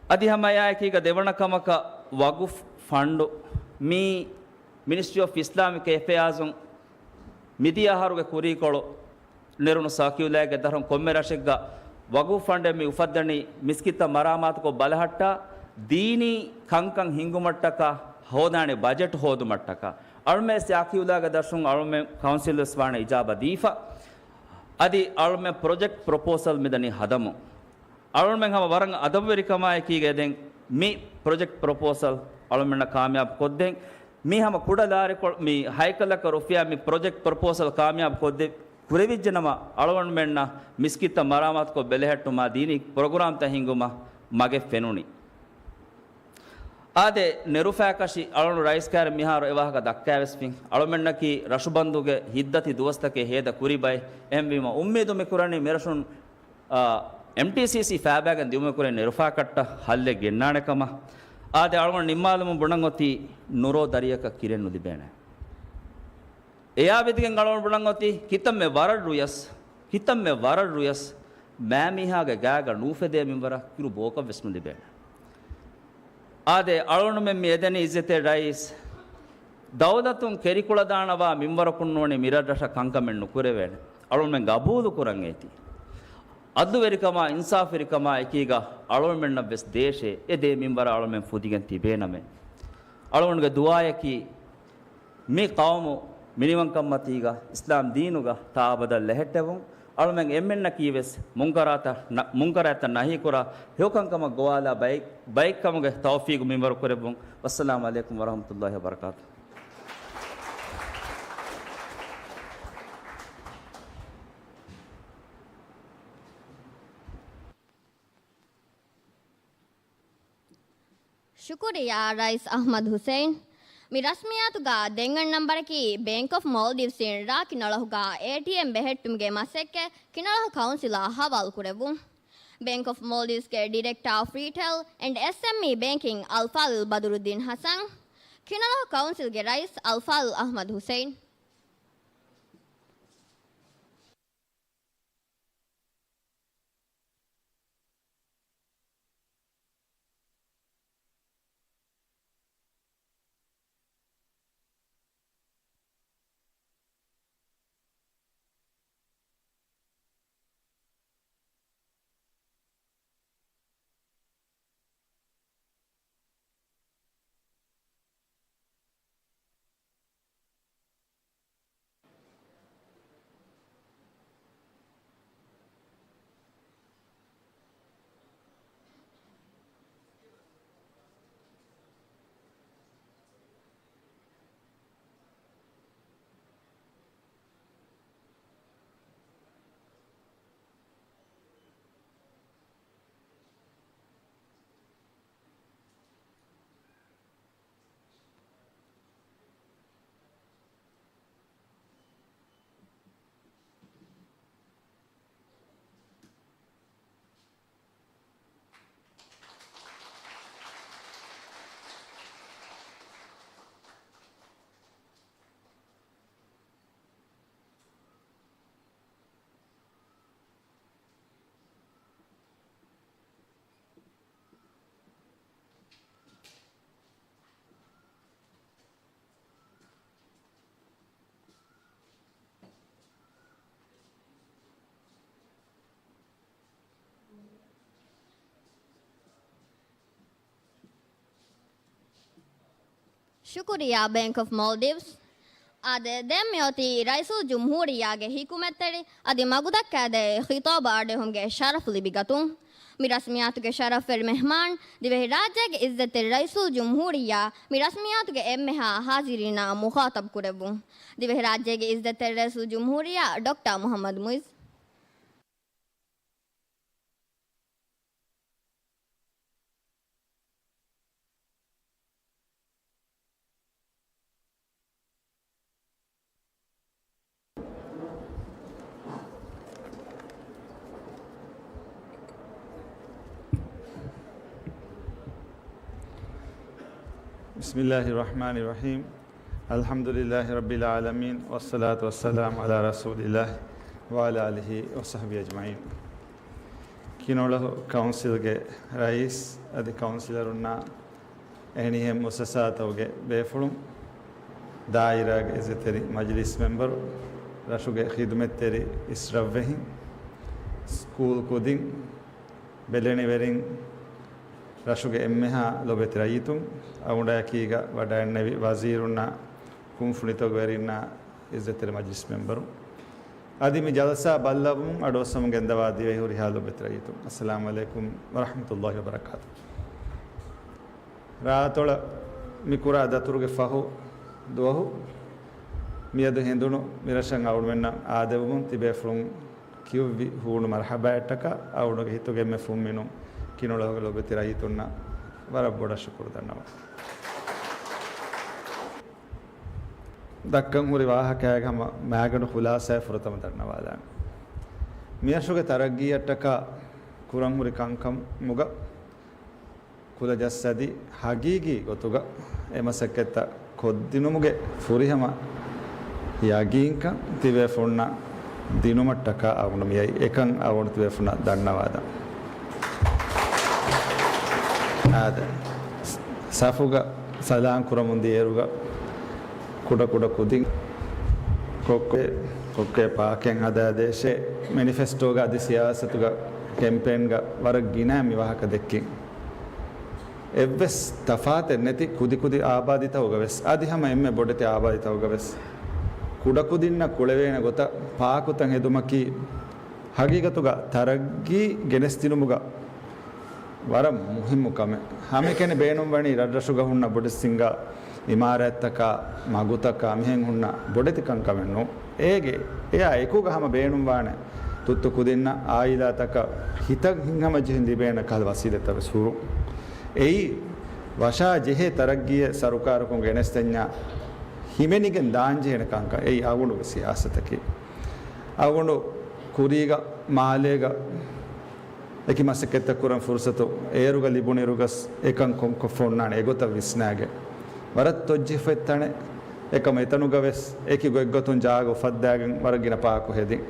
އަދި ހަމަ އެއާއެކީގަ ދެވަނަ ކަމަކަށް ވަގުފް ފަންޑު މީ މިނިސްޓްރީ އޮފް އިސްލާމިކް އެފެއާޒުން މިދިޔަ އަހަރުގެ ކުރީކޮޅު ނެރުނު ސާކިއުލާގެ ދަށުން ކޮންމެ ރަށެއްގަ ވަގުފު ފަންޑެއް މި އުފައްދަނީ މިސްކިތްތައް މަރާމާތުކޮށް ބަލަހައްޓާ ދީނީ ކަންކަން ހިންގުމަށްޓަކާ ހޯދާނެ ބަޖެޓް ހޯދުމަށްޓަކާ. އަޅުމެ ސާކިއުލާގެ ދަށުން އަޅުމެ ކައުންސިލް ވެސް ވާނެ އިޖާބަ ދީފަ. އަދި އަޅުމެ ޕްރޮޖެކްޓް ޕްރޮޕޯސަލް މިދަނީ ހަދަމުން. އަޅުމެން ހަމަ ވަރަށް އަދަބުވެރިކަމާއެކީގަ ދެން މި ޕްރޮޖެކްޓް ޕްރޮޕޯސަލް އަޅުމެންނަށް ކާމިޔާބު ކޮށްދޭން. މި ހަމަ ކުޑަ ލާރިކޮޅު މި ހައިކަލަކަށް ރުފިޔާ މި ޕްރޮޖެކްޓް ޕްރޮޕޯސަލް ކާމިޔާބު ކޮށްދެ ކުރެވިއްޖެނަމަ، އަޅުގަނޑުމެންނަށް މިސްކިތްތައް މަރާމާތުކޮށް ބެލެހެއްޓުމާ ދީނީ ޕްރޮގްރާމްތައް ހިންގުމަށް މަގެއް ފެނުނީ. އާދެ، ނެރުފައިކަށި އަޅުން ރައީސްކާރެއް މިހާރު އެވާހަކަ ދައްކާވެސްފިން. އަޅުމެންނަކީ ރަށުބަންދުގެ ހިތްދަތި ދުވަސްތަކެއް ހޭދަ ކުރި ބައެއް. އެހެންވީމަ، އުއްމީދު މި ކުރަނީ މިރަށުން، އާ، އެމްޓީސީސީ ފައިބައިގެން ދިއުމަށް ކުރެ ނެރުފައިކަށްޓަށް ހައްލެއް ގެންނާނެ ކަމަށް. އާދެ، އަޅުގަނޑު ނިންމާލުމުން ބުނަން އޮތީ ނުރޯ ދަރިއަކަށް ކިރެއް ނުލިބޭނެ. އެއާ ވިދިގެން އަޅުގަނޑު ބުނަން އޮތީ ކިތަންމެ ވަރަށް ރުޔަސް، ކިތަންމެ ވަރަށް ރުޔަސް މާމީހާގެ ގާގަ ނޫފެދޭ މިންވަރަށް ކިރު ބޯކަށް ވެސް ނުލިބޭނެ. އާދެ، އަޅުގަނޑުމެން މި އެދެނީ އިއްޒަތްތެރި ރައީސް ދައުލަތުން ކެރިކުޅަދާނަވާ މިންވަރަކުން ނޫނީ މިރަށްރަށަށް ކަންކަމެއް ނުކުރެވޭނެ. އަޅުމެން ގަބޫލު ކުރަން އޭތި. އަދުލުވެރިކަމާ، އިންސާފުވެރިކަމާ އެކީގަ އަޅުމެންނަށް ވެސް ދޭށޭ، އެ ދޭ މިންވަރަށް އަޅުމެން ފުދިގެން ތިބޭނަމޭ. އަޅުގަނޑުގެ ދުޢާއަކީ، މި ޤައުމު މިނިވަންކަންމަތީގަ އިސްލާމް ދީނުގަ ތާއަބަދަށް ލެހެއްޓެވުން. އަޅުމެން އެންމެންނަކީ ވެސް މުންކަރާތަށް ނަ-، މުންކަރާތްތައް ނަހީކުރާ، ހެޔޮކަންކަމަށް ގޮވާލާ ބައެއް، ބައެއްކަމުގެ ތައުފީޤު މިންވަރު ކުރެއްވުން. ވައްސަލާމް ޢަލައިކުމް ވަރަޙްމަތުﷲ ވަބަރަކާތުހު. ޝުކުރިއްޔާ ރައީސް އަޙްމަދު ޙުސައިން. މި ރަސްމިއްޔާތުގަ ދެން އަންނަން ބަރަކީ ބޭންކް އޮފް މޯލްޑިވްސްއިން ރ ކިނަޅަހުގަ އޭޓީއެމް ބެހެއްޓުމުގެ މަސައްކަތް ކިނަޅަހު ކައުންސިލަށް ޙަވާލު ކުރެއްވުން. ބޭންކް އޮފް މޯލްޑިވްސްގެ ޑިރެކްޓަރ އޮފް ރީޓެއިލް އެންޑް އެސްއެމްއީ ބޭންކިން އަލްފާޟިލް ބަދުރުއްދީން ޙަސަން، ކިނަޅަހު ކައުންސިލްގެ ރައީސް އަލްފާޟިލް އަޙްމަދު ޙުސައިން. ޝުކުރިއްޔާ ބޭންކް އޮފް މޯލްޑިވްސް. އާދެ، ދެން މިއޮތީ ރައީސުލްޖުމްހޫރިއްޔާގެ ޙިކުމަތްތެރި އަދި މަގުދައްކާދޭ ޚިޠާބު އަޑުއެހުމުގެ ޝަރަފު ލިބިގަތުން. މި ރަސްމިއްޔާތުގެ ޝަރަފްވެރި މެހްމާން، ދިވެހިރާއްޖޭގެ އިއްޒަތްތެރި ރައީސުލްޖުމްހޫރިއްޔާ، މި ރަސްމިއްޔާތުގެ އެންމެހާ ޙާޟިރީންނާ މުޚާޠަބު ކުރެއްވުން. ދިވެހިރާއްޖޭގެ އިއްޒަތްތެރި ރައީސުލްޖުމްހޫރިއްޔާ ޑޮކްޓަރ މުޙައްމަދު މުޢިއްޒު. بسم الله الرحمن الرحيم. الحمد لله رب العالمين، والصلاة والسلام على رسول الله وعلى آله وصحبه أجمعين. ކިނޮޅަހު ކައުންސިލްގެ ރައީސް އަދި ކައުންސިލަރުންނާ އެހެނިހެން މުއައްސަސާތަކުގެ ބޭފުޅުން، ދާއިރާގެ އިއްޒަތްތެރި މަޖިލީސް މެމްބަރު، ރަށުގެ ޚިދުމަތްތެރި އިސްރަށްވެހިން، ސްކޫލް ކުދިން، ބެލެނިވެރިން، ރަށުގެ އެންމެހާ ލޮބެތި ރައްޔިތުން، އަޅުގަނޑާއެކީގަ ވަޑައިންނެވި ވަޒީރުންނާ، ކުންފުނިތަކުވެރިންނާ، އިއްޒަތްތެރި މަޖިލިސް މެމްބަރުން، އަދި މި ޖަލްސާ ބައްލަވަމުން އަޑުއައްސަމުން ގެންދަވާ ދިވެހި ހުރިހާ ލޮބެތި ރައްޔިތުން، އައްސަލާމު ޢަލައިކުމް ވަރަޙްމަތުﷲި ވަބަރަކާތު. ރާއަތޮޅަށް މި ކުރާ ދަތުރުގެ ފަހު ދުވަހު މިއަދު ހެނދުނު މިރަށަށް އަޅުމެންނަށް އާދެވުމުން ތިބޭފުޅުން ކިޔުއްވި ހޫނު މަރްޙަބާއަށްޓަކާ އަޅުގަނޑުގެ ހިތުގެ އެންމެ ފުންމިނުން ކިނުޅަހުގެ ލޮބެތި ރައްޔިތުންނަށް ވަރަށް ބޮޑަށް ޝުކުރު ދަންނަވަން. ދައްކަން ހުރި ވާހަކައިގެ ހަމަ މާގަނޑު ޚުލާސާއެއް ފުރަތަމަ ދަންނަވާލާނެ. މިރަށުގެ ތަރައްގީއަށްޓަކާ ކުރަން ހުރި ކަންކަމުގަ ކުލަ ޖައްސަދީ، ހަގީގީ ގޮތުގަ އެ މަސައްކަތްތައް ކޮށްދިނުމުގެ ފުރިހަމަ ޔަގީންކަން ތިބޭފުޅުންނަށް ދިނުމަށްޓަކާ އަޅުގަނޑު މިއައީ. އެކަން އަޅުގަނޑު ތިބޭފުޅުންނަށް ދަންނަވާލަން. އާދެ، ސަފުގަ ސަލާން ކުރަމުން ދިޔައިރުގަ ކުޑަކުޑަ ކުދިން ކޮއްކޮ، ކޮއްކޮއެއް ޕާކެއް ހަދާދޭށޭ، މެނިފެސްޓޯގަ އަދި ސިޔާސަތުގަ ކެމްޕޭންގަ ވަރަށް ގިނަ މި ވާހަކަ ދެއްކިން. އެއްވެސް ތަފާތެއް ނެތި ކުދިކުދި އާބާދީތަކުގަ ވެސް، އަދި ހަމަ އެންމެ ބޮޑެތި އާބާދީތަކުގަ ވެސް، ކުޑަކުދިންނަށް ކުޅެވޭނެ ގޮތަށް ޕާކުތައް ހެދުމަކީ، ހަގީގަތުގަ ތަރައްގީ ގެނެސްދިނުމުގަ ވަރަށް މުހިއްމު ކަމެއް. ހަމައެކަނި ބޭނުންވަނީ ރަށްރަށުގަ ހުންނަ ބޮޑެތި ސިނގާ އިމާރާތްތަކާ، މަގުތަކާ މިހެން ހުންނަ ބޮޑެތި ކަންކަމެއް ނޫން. އޭގެ އެއާ އެކުގަ ހަމަ ބޭނުންވާނެ ތުއްތު ކުދިންނަށް، އާއިލާތަކަށް ހިތަށް ހިތްހަމަޖެހިން ލިބޭނެ ކަހަލަ ވަސީލަތްތައް ވެސް ހުރުން. އެއީ ވަށާ ޖެހޭ ތަރައްގީއެއް ސަރުކާރަކުން ގެނެސްދެންޏާ ހިމެނިގެން ދާންޖެހޭނެ ކަންކަން. އެއީ އަޅުގަނޑުގެ ސިޔާސަތަކީ. އަޅުގަނޑު ކުރީގަ މާލޭގަ އެކި މަސައްކަތްތައް ކުރަން ފުރުސަތު އޭރުގަ ލިބުނިއިރުގަސް އެކަން ކޮންކޮށްފަ އޮންނާނެ އެގޮތަށް ވިސްނާގެން ވަރަށް ތޮއްޖެހިފައި ތަނެއް. އެކަމަ އެތަނުގަ ވެސް އެކި ގޮތްގޮތުން ޖާގަ އުފައްދާގެން ވަރަށް ގިނަ ޕާކު ހެދިން.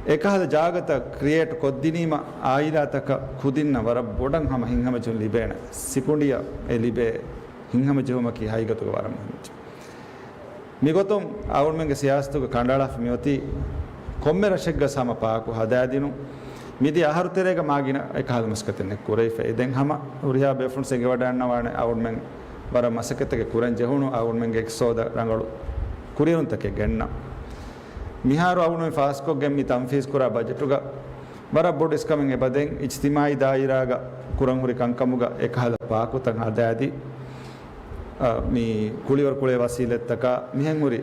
އެކަހަލަ ޖާގަތައް ކްރިއޭޓް ކޮށްދިނީމަ އާއިލާތަކަށް ކުދިންނަށް ވަރަށް ބޮޑަށް ހަމަ ހިތްހަމަޖެހުން ލިބޭނެ. ސިކުނޑިއަށް އެ ލިބޭ ހިތްހަމަޖެހުމަކީ ހަގީގަތުގަ ވަރަށް މުހިންމު. މިގޮތުން އަޅުމެންގެ ސިޔާސަތުގަ ކަނޑައަޅާފަ މިއޮތީ ކޮންމެ ރަށެއްގަސް ހަމަ ޕާކު ހަދާދިނުން. މިދިޔަ އަހަރު ތެރޭގަ މާ ގިނަ އެކަހަލަ މަސައްކަތެއް ކުރެވިފައި. ދެން ހަމަ ހުރިހާ ބޭފުޅުން އެނގިވަޑައިގަންނަވާނެ އަޅުމެން ވަރަށް މަސައްކަތެއް ކުރަން ޖެހުނު އަޅުމެންގެ އިޤްތިޞާދަށް ރަނގަޅު ކުރިއެރުންތަކެއް ގެންނަން. މިހާރު އަޅުމެން ފާސްކޮށްގެން މި ތަންފީޒް ކުރާ ބަޖެޓުގަ ވަރަށް ބޮޑު އިސްކަމެއް އެބަދޭން. އިޖްތިމާޢީ ދާއިރާގަ ކުރަން ހުރި ކަންކަމުގަ އެކަހަލަ ޕާކުތައް ހަދާދީ، އަ، މި ކުޅިވަރު ކުޅޭ ވަސީލަތްތަކާ މިހެން ހުރި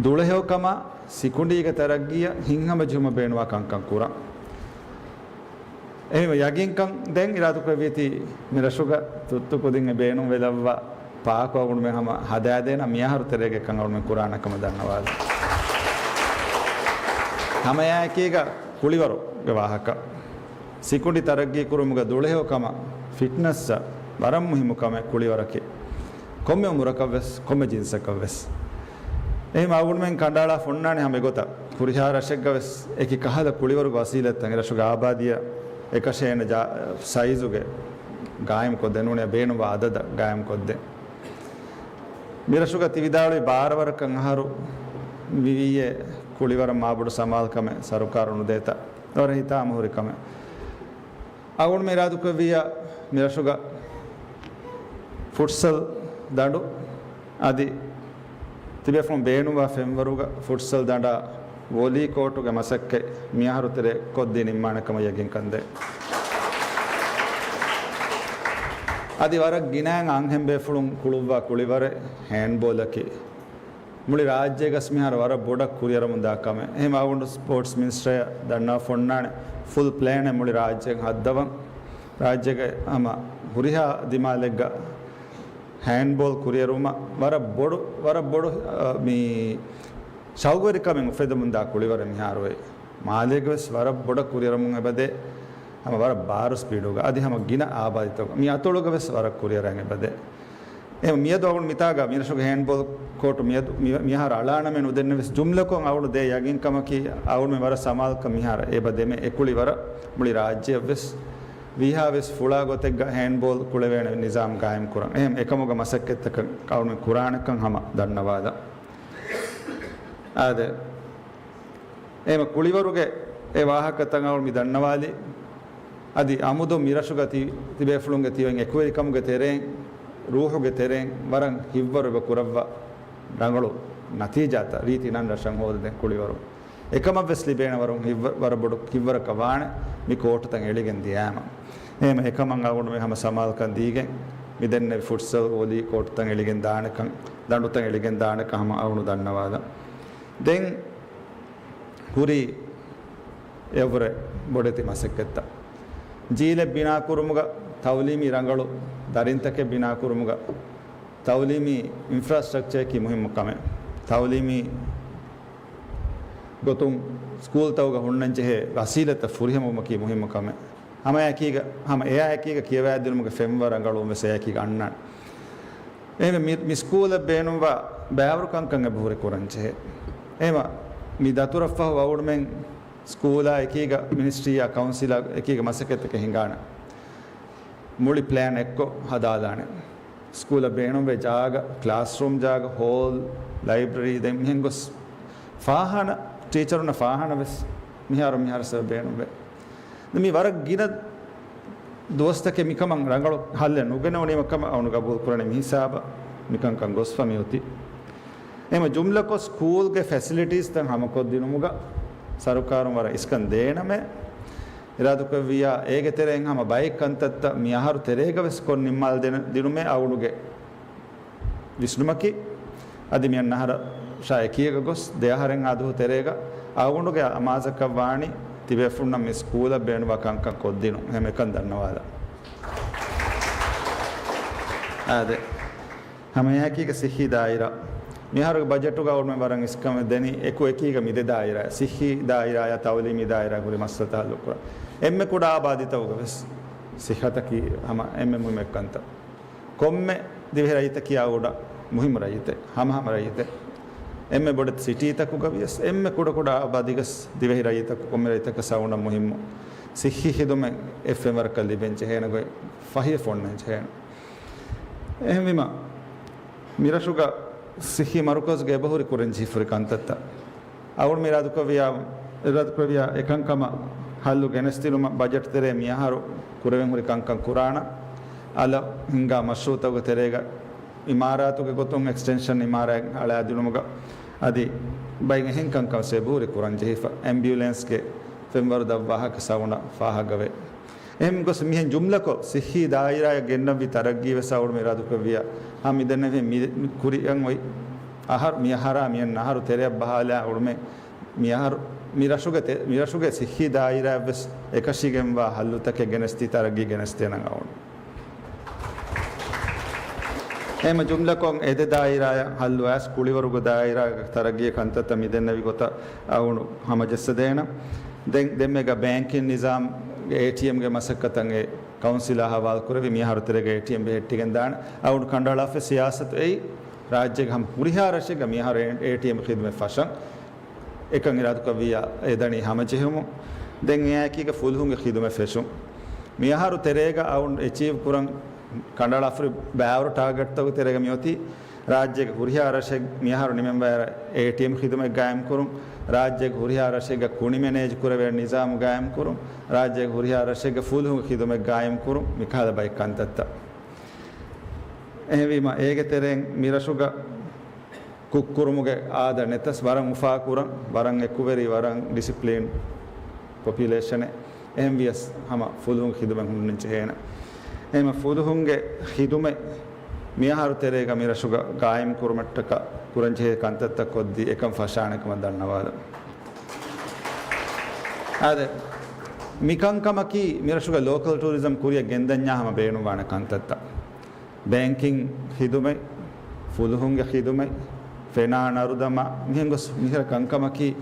ދުޅަހެޔޮކަމާ ސިކުނޑީގެ ތަރައްގީއަށް ހިތްހަމަޖެހުމަށް ބޭނުންވާ ކަންކަން ކުރަން. އެހެން ޔަގީންކަން ދޭން އިރާދަކުރެއްވީތީ، މި ރަށުގަ ތުއްތު ކުދިން އެ ބޭނުން ވެލައްވާ ޕާކު އަޅުގަނޑުމެން ހަމަ ހަދާދޭނަން މިއަހަރު ތެރޭގަ އެކަން އަޅުގަނޑުމެން ކުރާނެ ކަމަށް ދަންނަވާލަން. ހަމައެއާއެކީގަ ކުޅިވަރުގެ ވާހަކަ. ސިކުނޑި ތަރައްގީ ކުރުމުގަ ދުޅަހެޔޮކަމަށް ފިޓްނަސްއަށް ވަރަށް މުހިއްމު ކަމެއް ކުޅިވަރަކީ. ކޮންމެ އުމުރަކަށްވެސް، ކޮންމެ ޖިންސަކަށްވެސް. އެހެން އަޅުގަނޑުމެން ކަނޑައަޅާފަ އޮންނާނެ ހަމަ އެގޮތަށް. ހުރިހާ ރަށެއްގަވެސް އެކި ކަހަލަ ކުޅިވަރުގެ ވަސީލަތްތައް އެ ރަށުގެ އާބާދީއަށް އެކަށޭނެ ޖާ-، ސައިޒުގެ ގާއިމްކޮށްދޭން ނޫނީ ބޭނުންވާ އަދަދަށް ގާއިމްކޮށްދޭން. މިރަށުގަ ތި ވިދާޅުވި ބާރަ ވަރަކަށް އަހަރު މިވީއޭ ކުޅިވަރަށް މާބޮޑު ސަމާލުކަމެއް ސަރުކާރު ނުދޭތާ. ވަރަށް ހިތާމަހުރި ކަމެއް. އަޅުގަނޑު މި އިރާދަކުރެއްވިއްޔާ މިރަށުގަ ފުޓްސަލް ދަނޑު އަދި ތިބޭފުޅުން ބޭނުންވާ ފެންވަރުގަ ފުޓްސަލް ދަނޑާ ވޮލީ ކޯޓުގެ މަސައްކަތް މިއަހަރު ތެރޭ ކޮށްދީ ނިންމާނެ ކަމަށް ޔަގީންކަން ދޭ. އަދި ވަރަށް ގިނައިން އަންހެންބޭފުޅުން ކުޅުއްވާ ކުޅިވަރެއް ހޭންޑްބޯލަކީ. މުޅި ރާއްޖޭގަސް މިހާރު ވަރަށް ބޮޑަށް ކުރިއަރަމުންދާ ކަމެއް. އެހެން އަޅުގަނޑު ސްޕޯޓްސް މިނިސްޓަރަށް ދަންނަވާފަ އޮންނާނެ ފުލް ޕްލޭނެއް މުޅި ރާއްޖޭގަ ހައްދަވަން. ރާއްޖޭގެ ހަމަ ހުރިހާ ދިމާލެއްގަ ހޭންޑްބޯލް ކުރިއެރުމަށް ވަރަށް ބޮޑު، ވަރަށް ބޮޑު، އަ، މި ޝައުގުވެރިކަމެއް އުފެދެމުންދާ ކުޅިވަރެއް މިހާރު އޮތް. މާލޭގަވެސް ވަރަށް ބޮޑަށް ކުރިއަރަމުން އެބަދޭ. ހަމަ ވަރަށް ބާރު ސްޕީޑުގަ އަދި ހަމަ ގިނަ އާބާދީތަކުގަ މި އަތޮޅުގަވެސް ވަރަށް ކުރިއަރަން އެބަދޭ. އެހެން މިއަދު އަޅުގަނޑު މިތާގަ މިރަށުގެ ހޭންޑްބޯލް ކޯޓު މިއަދު މި-، މިހާރު އަޅާނަމޭ ނުދެންނެވިސް ޖުމްލަކޮށް އަޅުގަނޑު ދޭ ޔަގީންކަމަކީ އަޅުގަނޑުމެން ވަރަށް ސަމާލުކަން މިހާރު އެބަ ދެމޭ އެކުޅިވަރަށް މުޅި ރާއްޖެއަށްވެސް ވީހާވެސް ފުޅާ ގޮތެއްގަ ހޭންޑްބޯލް ކުޅެވޭނެ ނިޒާމް ގާއިމް ކުރަން. އެހެން އެކަމުގަ މަސައްކަތްތަކަށް އަޅުގަނޑުމެން ކުރާނެކަން ހަމަ ދަންނަވާލަން. އާދެ، އެހެމަ ކުޅިވަރުގެ އެ ވާހަކަތައް އަޅު މި ދަންނަވާލި. އަދި އަމުދު މިރަށުގަ ތި-، ތިބޭފުޅުންގެ ތިވެން އެކުވެރިކަމުގެ ތެރެއިން، ރޫހުގެ ތެރެއިން ވަރަށް ހިތްވަރު އެބަ ކުރައްވާ ރަނގަޅު ނަތީޖާތައް ރީތި ނަން ރަށަށް ހޯދަދޭން ކުޅިވަރު. އެކަމަށްވެސް ލިބޭނެ ވަރުން ހިތްވަ-، ވަރަށް ބޮޑު ހިތްވަރަކަށް ވާނެ މި ކޯޓުތައް އެޅިގެން ދިޔާމަ. އެހެމަ އެކަމަށް އަޅުގަނޑުމެން ހަމަ ސަމާލުކަން ދީގެން މިދެންނެވި ފުޓްސަލް ވޮލީ ކޯޓުތައް އެޅިގެން ދާނެކަން، ދަނޑުތައް އެޅިގެން ދާނެކަން ހަމަ އަޅުގަނޑު ދަންނަވާލަން. ދެން ހުރީ އެއަށްވުރެ ބޮޑެތި މަސައްކަތްތައް. ޖީލެއް ބިނާކުރުމުގަ، ތައުލީމީ ރަނގަޅު ދަރިންތަކެއް ބިނާކުރުމުގަ، ތައުލީމީ އިންފްރާސްޓްރަކްޗަރަކީ މުހިއްމު ކަމެއް. ތައުލީމީ ގޮތުން ސްކޫލްތަކުގަ ހުންނަންޖެހޭ ވަސީލަތްތައް ފުރިހަމަވުމަކީ މުހިއްމު ކަމެއް. ހަމައެކީގަ، ހަމަ އެއާއެކީގަ ކިޔަވައިދިނުމުގެ ފެންވަރަށް ރަނގަޅުވުން ވެސް އެއާއެކީގަ އަންނާނެ. އެހެންވެ މި، މި ސްކޫލަށް ބޭނުންވާ ބައިވަރު ކަންކަން އެބަހުރި ކުރަންޖެހޭ. އެހެމަ މި ދަތުރަށްފަހު އަޅުގަނޑުމެން ސްކޫލާ އެކީގަ މިނިސްޓްރީއާ ކައުންސިލާ އެކީގަ މަސައްކަތްތަކެއް ހިނގާނެ. މުޅި ޕްލޭން އެއްކޮށް ހަދާލާނެ. ސްކޫލަށް ބޭނުންވޭ ޖާގަ، ކްލާސްރޫމް ޖާގަ، ހޯލް، ލައިބްރަރީ، ދެން މިހެން ގޮސް ފާޚާނާ، ޓީޗަރުންނަށް ފާޚާނާ ވެސް މިހާރު މިހާރު ސަބަބު ބޭނުންވޭ. ދެން މި ވަރަށް ގިނަ ދުވަސްތަކެއް މިކަމަށް ރަނގަޅު ހައްލެއް ނުގެނެވުނީމަ ކަމަށް އަޅުގަނޑު ގަބޫލު ކުރަނީ މި ހިސާބަށް މިކަންކަން ގޮސްފަ މިއޮތީ. އެހެމަ ޖުމްލަކޮށް ސްކޫލްގެ ފެސިލިޓީސްތައް ހަމަކޮށްދިނުމުގަ ސަރުކާރުން ވަރަށް އިސްކަން ދޭނަމޭ. އިރާދަކުރެއްވިއްޔާ އޭގެ ތެރެއިން ހަމަ ބައެއް ކަންތައްތައް މި އަހަރު ތެރޭގަ ވެސް ކޮށް ނިންމާލަދޭނަ ދިނުމޭ އަޅުގަނޑުގެ ވިސްނުމަކީ. އަދި މިއަންނަ އަހަރަށާ އެކީގަ ގޮސް ދެ އަހަރެއްހާ ދުވަހު ތެރޭގަ އަޅުގަނޑުގެ އަމާޒަކަށް ވާނީ ތިބޭފުޅުންނަށް މި ސްކޫލަށް ބޭނުންވާ ކަންކަން ކޮށްދިނުން. އެހެމަ އެކަން ދަންނަވާލަން. އާދެ. ހަމައެކީގަ ސިއްހީ ދާއިރާ. މިއަހަރުގެ ބަޖެޓުގަ އަޅުގަނޑުމެން ވަރަށް އިސްކަމެއް ދެނީ އެކު އެކީގަ މި ދެ ދާއިރާ. ސިއްހީ ދާއިރާއާ ތައުލީމީ ދާއިރާ ހުރި މައްސަލަތައް ހައްލު ކުރަން. އެންމެ ކުޑަ އާބާދީތަކުގަ ވެސް ސިއްހަތަކީ ހަމަ އެންމެ މުހިއްމު އެއްކަންތައް. ކޮންމެ ދިވެހި ރައްޔިތަކީ އަޅުގަނޑަށް މުހިއްމު ރައްޔިތެއް، ހަމަހަމަ ރައްޔިތެއް. އެންމެ ބޮޑެތި ސިޓީތަކުގަ ވިޔަސް، އެންމެ ކުޑަކުޑަ އާބާދީގަސް ދިވެހި ރައްޔިތަކު، ކޮންމެ ރައްޔިތަކަސް އަޅުގަނޑަށް މުހިއްމު ސިއްހީ ޚިދުމަތް އެއް ފެންވަރަކަށް ލިބެން ޖެހޭނެ ގޮތް ފަހިވެފަ އޮންނަން ޖެހޭނެ. އެހެންވީމަ، މިރަށުގަ ސިއްހީ މަރުކަޒުގެ އެބަހުރި ކުރަންޖެހިފަހުރި ކަންތައްތައް އަޅުގަނޑު މި އިރާދަކުރެއްވިއްޔާ، އިރާދަކުރެއްވިއްޔާ އެކަންކަމަށް ހައްލު ގެނެސްދިނުމަށް ބަޖެޓް ތެރޭ މިއަހަރު ކުރެވެން ހުރި ކަންކަން ކުރާނަން. އަލަށް ހިންގާ މަޝްރޫއުތަކުގެ ތެރޭގަ އިމާރާތުގެ ގޮތުން އެކްސްޓެންޝަން އިމާރާތް އަޅާދިނުމުގަ އަދި ބައި އެހެން ކަންކަން އެބަހުރި ކުރަން ޖެހިފަ. އެމްބިއުލެންސްގެ ފެންވަރު ދަށްވާހަކަ ސައުނަށް ފާހަގަވޭ. އެހެން ގޮސް މިހެން ޖުމްލަކޮށް ސިއްހީ ދާއިރާއަށް ގެންނަންވީ ތަރައްގީ ވެސް އަޅުގަނޑު އިރާދަކުރެއްވިއްޔާ، ހަމަ މިދެންނެވި މި، މި ކުރިއަށް އޮތް އަހަރު، މި އަހަރާ މިއަންނަ އަހަރު ތެރެއަށް ބަހާލާ އަޅުގަނޑުމެން މި އަހަރު މި ރަށުގެ ތެ-، މި ރަށުގެ ސިއްހީ ދާއިރާއަށް ވެސް އެކަށީގެންވާ ހައްލުތަކެއް ގެނެސްދީ ތަރައްގީ ގެނެސްދޭނަން އަޅުގަނޑު. އެހެމަ ޖުމްލަކޮށް އެ ދެ ދާއިރާއަށް ހައްލު އައިސް ކުޅިވަރުގެ ދާއިރާގެ ތަރައްގީގެ ކަންތައްތައް މިދެންނެވި ގޮތަށް އަޅުގަނޑު ހަމަޖައްސަދޭނަން. ދެން ދެންމެގަ ބޭންކިން ނިޒާމްގެ އޭޓީއެމްގެ މަސައްކަތަށް އެ ކައުންސިލާ ހަވާލުކުރެވި މިއަހަރު ތެރޭގަ އޭޓީއެމް ބެހެއްޓިގެން ދާނެ. އަޅުގަނޑު ކަނޑައަޅާފަ ސިޔާސަތު އެއީ ރާއްޖޭގެ ހަމަ ހުރިހާ ރަށެއްގަ މިއަހަރު އޭޓީއެމް ޚިދުމަތް ފަށަން. އެކަން އިރާދަކުރެއްވިއްޔާ އެ ދަނީ ހަމަޖެހުމުން. ދެން އެއާއެކީގަ ފުލުހުންގެ ޚިދުމަތް ފެށުން. މިއަހަރު ތެރޭގަ އަޅުގަނޑު އެޗީވް ކުރަން ކަނޑައަޅާފަހުރި ބައިވަރު ޓާގެޓްތަކުގެ ތެރޭގަ މިއޮތީ ރާއްޖޭގެ ހުރިހާ ރަށެއް މިއަހަރު ނިމެންވާއިރަށް އޭޓީއެމް ޚިދުމަތް ގާއިމްކުރުން، ރާއްޖޭގެ ހުރިހާ ރަށެއްގަ ކުނި މެނޭޖް ކުރެވޭ ނިޒާމު ގާއިމްކުރުން، ރާއްޖޭގެ ހުރިހާ ރަށެއްގަ ފުލުހުންގެ ޚިދުމަތް ގާއިމްކުރުން، މިކަހަލަ ބައެއް ކަންތައްތައް. އެހެންވީމަ، އޭގެ ތެރެއިން މިރަށުގަ ކުށްކުރުމުގެ އާދަ ނެތަސް ވަރަށް އުފާކުރަން، ވަރަށް އެކުވެރި، ވަރަށް ޑިސިޕްލިން ޕޮޕިއުލޭޝަނެއް. އެހެންވިޔަސް ހަމަ ފުލުހުން ޚިދުމަތް ހުންނަން ޖެހޭނެ. އެހެންމަ ފުލުހުންގެ ޚިދުމަތް މިއަހަރު ތެރޭގަ މިރަށުގަ ގާއިމް ކުރުމަށްޓަކަ ކުރަންޖެހޭ ކަންތައްތައް ކޮށްދީ އެކަން ފަށާނެ ކަމަށް ދަންނަވާލަން. އާދެ، މިކަންކަމަކީ މިރަށުގަ ލޯކަލް ޓޫރިޒަމް ކުރިއަށް ގެންދަންޏާ ހަމަ ބޭނުންވާނެ ކަންތައްތައް. ބޭންކިން ޚިދުމަތް، ފުލުހުންގެ ޚިދުމަތް، ފެނާ ނަރުދަމާ، މިހެން ގޮސް މިހިރަ ކަންކަމަކީ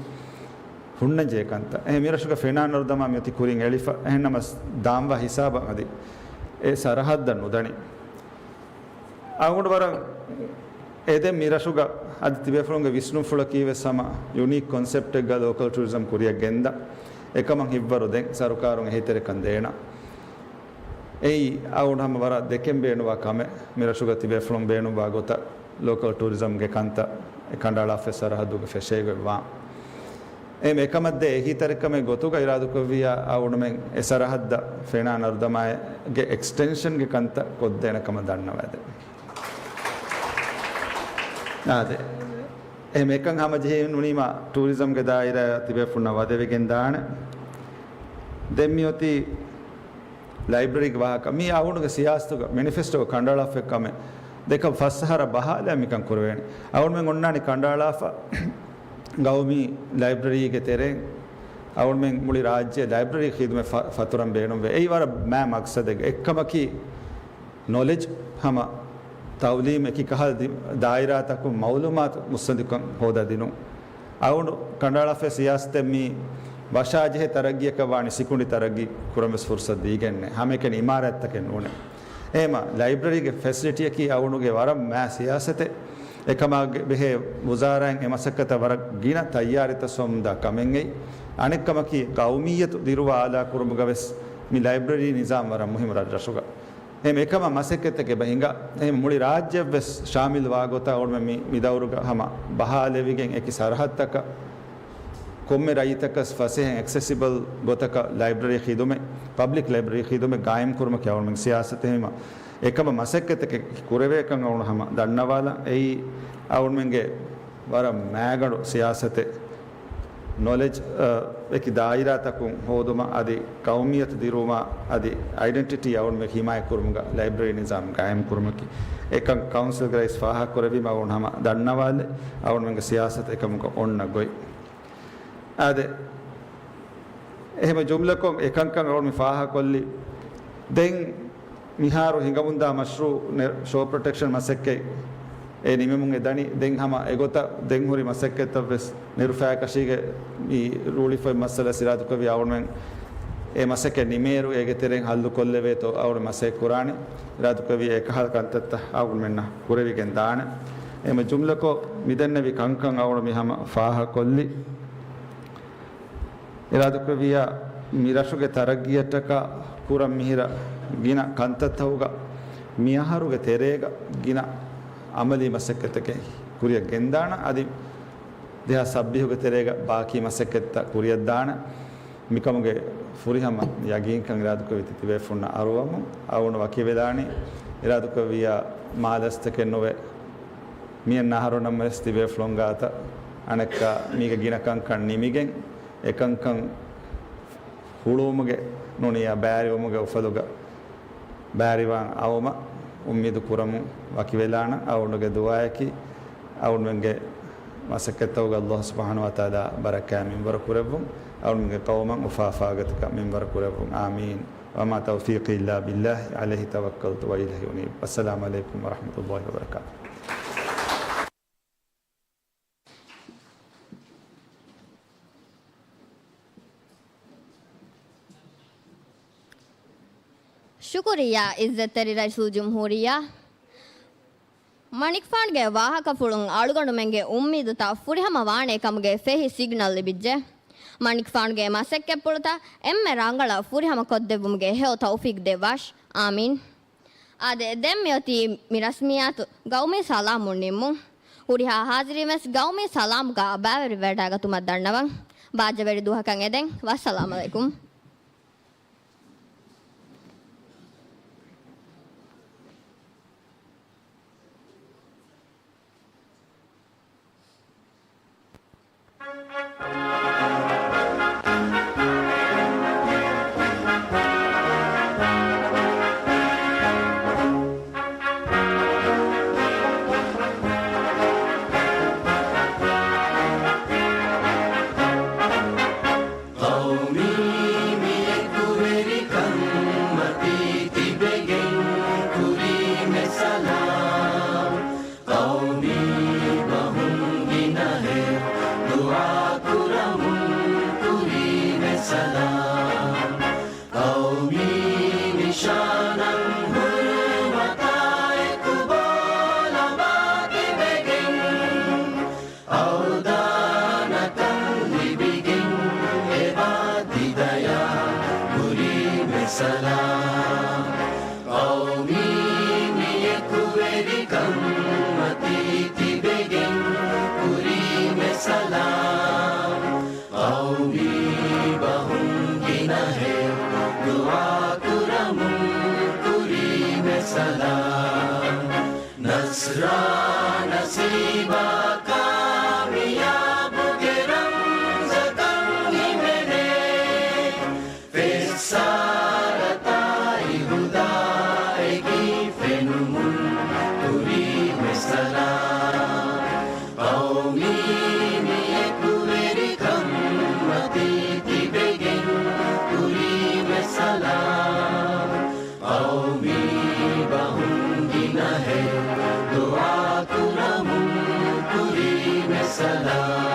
ހުންނަންޖެހޭ ކަންތައް. އެހެން މިރަށުގަ ފެނާ ނަރުދަމާ މިއޮތީ ކުރިން އެޅިފަ. އެހެންނަމަސް ދާންވާ ހިސާބަށް އަދި އެ ސަރަހައްދަށް ނުދަނީ. އަޅުގަނޑު ވަރަށް އެދެން މިރަށުގަ އަދި ތިބޭފުޅުންގެ ވިސްނުންފުޅަކީ ވެސް ހަމަ ޔުނީކް ކޮންސެޕްޓެއްގަ ލޯކަލް ޓޫރިޒަމް ކުރިއަށް ގެންދަން. އެކަމަށް ހިތްވަރު ދެން ސަރުކާރުން އެހީތެރިކަން ދޭނަން. އެއީ އަޅުގަނޑު ހަމަ ވަރަށް ދެކެން ބޭނުންވާ ކަމެއް. މިރަށުގަ ތިބޭފުޅުން ބޭނުންވާ ގޮތަށް ލޯކަލް ޓޫރިޒަމްގެ ކަންތައް އެ ކަނޑައަޅާފަ ސަރަހައްދުގެ ފެށޭގޮތް ވާން. އެހެން އެކަމަށް ދޭ އެހީތެރިކަމެއް ގޮތުގަ އިރާދަކުރެއްވިއްޔާ އަޅުގަނޑުމެން އެ ސަރަހައްދަށް ފެނާ ނަރުދަމާގެ އެކްސްޓެންޝަންގެ ކަންތައް ކޮށްދޭނެ ކަމަށް ދަންނަވައިދެން. އާދެ. އެހެން އެކަން ހަމަޖެހި ނުނީމާ ޓޫރިޒަމްގެ ދާއިރާ ތިބޭފުންނަށް ވަދެވިގެން ދާނެ. ދެން މިއޮތީ ލައިބްރަރީގެ ވާހަކަ. މީ އަޅުގަނޑުގެ ސިޔާސަތުގަ މެނިފެސްޓޯގަ ކަނޑައަޅާފައި ކަމެއް. ދެކަ ފަސް އަހަރަށް ބަހާލާ މިކަން ކުރެވޭނެ. އަޅުގަނޑުމެން އޮންނާނީ ކަނޑައަޅާފަ ގައުމީ ލައިބްރަރީގެ ތެރެއިން އަޅުގަނޑުމެން މުޅި ރާއްޖެ ލައިބްރަރީ ޚިދުމަތް ފަ-، ފަތުރަން ބޭނުންވޭ. އެއީ ވަރަށް މާ މަގްސަދެއް. އެއްކަމަކީ ނޮލެޖް ހަމަ ތައުލީމް އެކި ކަހަލަ ދި-، ދާއިރާތަކުން މައުލޫމާތު މުއްސަނދިކަން ހޯދާ ދިނުން. އަޅުގަނޑު ކަނޑައަޅާފައި ސިޔާސަތެއް މީ ވަށާޖެހޭ ތަރައްގީއަކަށް ވާނީ ސިކުނޑި ތަރައްގީ ކުރަން ވެސް ފުރުސަތު ދީގެންނެއް. ހަމައެކަނި އިމާރާތްތަކެއް ނޫނޭ. އެހެމަ ލައިބްރަރީގެ ފެސިލިޓީއަކީ އަޅުގަނޑުގެ ވަރަށް މާ ސިޔާސަތެއް. އެކަމާ ބެހޭ ވުޒާރާއިން އެ މަސައްކަތަށް ވަރަށް ގިނަ ތައްޔާރީތައް ސޯމްދާ ކަމެއްގައި. އަނެއްކަމަކީ ގައުމިއްޔަތު ދިރުވާ އާލާ ކުރުމުގަ ވެސް މި ލައިބްރަރީ ނިޒާމް ވަރަށް މުހިއްމު ރަށްރަށުގަ. އެހެން އެކަމަށް މަސައްކަތްތަކެއް ބަ ހިނގާ، އެހެން މުޅި ރާއްޖެއަށްވެސް ޝާމިލް ވާ ގޮތަށް އަޅުގަނޑުމެން މި، މި ދައުރުގަ ހަމަ ބަހާލެވިގެން އެކި ސަރަހައްދަކަށް ކޮންމެ ރައްޔިތަކަސް ފަސޭހައިން އެކްސެސިބަލް ގޮތަކަށް ލައިބްރަރީ ޚިދުމަތް، ޕަބްލިކް ލައިބްރަރީ ޚިދުމަތް ގާއިމް ކުރުމަކީ އަޅުގަނޑުމެން ސިޔާސަތެއް. ހަމަ އެކަމަށް މަސައްކަތްތަކެއް ކުރެވޭކަން އަޅުގަނޑު ހަމަ ދަންނަވާލަން. އެއީ އަޅުގަނޑުމެންގެ ވަރަށް މާގަނޑު ސިޔާސަތެއް. ނޮލެޖް، އަ، އެކި ދާއިރާތަކުން ހޯދުމަށް އަދި ޤައުމިއްޔަތު ދިރުވުމަށް އަދި އައިޑެންޓިޓީ އަޅުގަނޑުމެން ހިމާޔަތް ކުރުމުގަ ލައިބްރަރީ ނިޒާމް ގާއިމް ކުރުމަކީ. އެކަން ކައުންސިލްގެ ރައީސް ފާހަގަކުރެއްވީމަ އަޅުގަނޑު ހަމަ ދަންނަވާލެ އަޅުގަނޑުމެންގެ ސިޔާސަތު އެކަމުގަ އޮންނަ ގޮތް. އާދެ، އެހެމަ ޖުމްލަކޮށް އެކަންކަން އަޅުގަނޑު މި ފާހަގަކޮށްލި. ދެން މިހާރު ހިނގަމުންދާ މަޝްރޫއު ޝޯ ޕްރޮޓެކްޝަން މަސައްކަތް އެ ނިމެމުން އެ ދަނީ. ދެން ހަމަ އެގޮތަށް ދެން ހުރި މަސައްކަތްތައް ވެސް ނެރުފައިކަށީގެ މި ރޫޅިފޮތް މައްސަލަ އިރާދުކުރެއްވި އަޅުގަނޑުމެން އެ މަސައްކަތް ނިމޭއިރު އޭގެ ތެރެއިން ހައްލު ކޮށްލެވޭތޯ އަޅުގަނޑު މަސައްކަތް ކުރާނީ. އިރާދުކުރެއްވި އެކަހަލަ ކަންތައްތައް އަޅުގަނޑުމެންނަށް ކުރެވިގެން ދާނެ. އެހެމަ ޖުމްލަކޮށް މި ދެންނެވި ކަންކަން އަޅުގަނޑު މި ހަމަ ފާހަގަކޮށްލި. އިރާދަކުރެއްވިއްޔާ، މި ރަށުގެ ތަރައްގީއަށްޓަކާ ކުރަން މިހިރަ ގިނަ ކަންތައްތަކުގަ މި އަހަރުގެ ތެރޭގަ ގިނަ އަމަލީ މަސައްކަތްތަކެއް ކުރިއަށް ގެންދާނަން. އަދި ދެހާސް ސައްބީހުގެ ތެރޭގަ ބާކީ މަސައްކަތްތައް ކުރިއަށްދާނަން. މިކަމުގެ ފުރިހަމަ ޔަގީންކަން އިރާދަކުރެއްވި ތިބޭފުންނަށް އަރުވަމުން. އަޅުގަނޑު ވަކިވެލާނީ. އިރާދަކުރެއްވިއްޔާ، މާލަސްތަކެއް ނުވެ، މިއަންނަ އަހަރުންނަށްވެސް ތިބޭފުޅުން ގާތަށް އަނެއްކާ މީގެ ގިނަ ކަންކަން ނިމިގެން، އެކަންކަން ހުޅުވުމުގެ ނޫނިއްޔާ ބައިވެރިވުމުގެ އުފަލުގަ ބައިވެރިވާން އައުމަށް އުއްމީދު ކުރަމުން ވަކިވެލާނަން. އަޅުގަނޑުގެ ދުޢާއަކީ އަޅުގަނޑުމެންގެ މަސައްކަތްތަކުގަ ﷲ ސުބްޙާނަހޫ ވަތަޢާލާ ބަރަކާތް މިންވަރު ކުރެއްވުން، އަޅުގަނޑުމެންގެ ޤައުމަށް އުފާ އުފާގަތަކަށް މިންވަރު ކުރެއްވުން. އާމީން. وما توفيقي إلا بالله عليه توكلت وإليه أنيب. والسلام عليكم ورحمة الله وبركاته. ޝުކުރިއްޔާ ޢިއްޒަތްތެރި ރައީސުލްޖުމްހޫރިއްޔާ. މަނިކުފާނުގެ ވާހަކަފުޅުން އަޅުގަނޑުމެންގެ އުއްމީދުތައް ފުރިހަމަ ވާނޭ ކަމުގެ ފެހި ސިގްނަލް ލިބިއްޖެ. މަނިކުފާނުގެ މަސައްކަތްޕުޅުތައް އެންމެ ރަނގަޅަށް ފުރިހަމަ ކޮށްދެއްވުމުގެ ހެޔޮ ތައުފީޤް ދެއްވާށި. އާމީން. އާދެ، ދެން މިއޮތީ މި ރަސްމިއްޔާތު ގައުމީ ސަލާމުން ނިންމުން. ހުރިހާ ހާޒިރީން ވެސް ގައުމީ ސަލާމްގަ ބައިވެރިވެވަޑައިގަތުމަށް ދަންނަވަން. ބާއްޖަވެރި ދުވަހަކަށް އެދެން. ވައްސަލާމް ޢަލައިކުމް. ޤައުމީ މި އެކުވެރިކަން މަތީ ތިބެގެން ކުރީމެ ސަލާމް. ޤައުމީ ބަހުން ގިނަހެޔޮ ދުޢާ ކުރަމުން ކުރީމެ ސަލާމް. ޤައުމީ ނިޝާނަށް ހުރުމަތާއެކު ބޯލަމާ ތިބެގެން އަވަދާނަކަން ލިބިގެން އެބާ ތިދަޔާ ކުރީމެ ސަލާމް. ޤައުމީ މި އެކުވެރިކަން މަތީ ތިބެގެން ކުރީމެ ސަލާމް. ދުޢާ ކުރަމުން ކުރީމެ ސަލާމް. ނަޞްރާ ނަސީބާ ކާމިޔާބުގެ ރަމްޒަކަށް ހިމެނޭ. ފެއްސާރަތާއި ހުދާއެކީ ފެނުމުން ކުރީމެ ސަލާމް. ޤައުމީ މިއެކުވެރިކަން މަތީ ތިބެގެން ކުރީމެ ސަލާމް. ޤައުމީ ބަހުން ގިނަހެއް ދުޢާ ކުރަމުން ކުރީމެ ސަލާމް.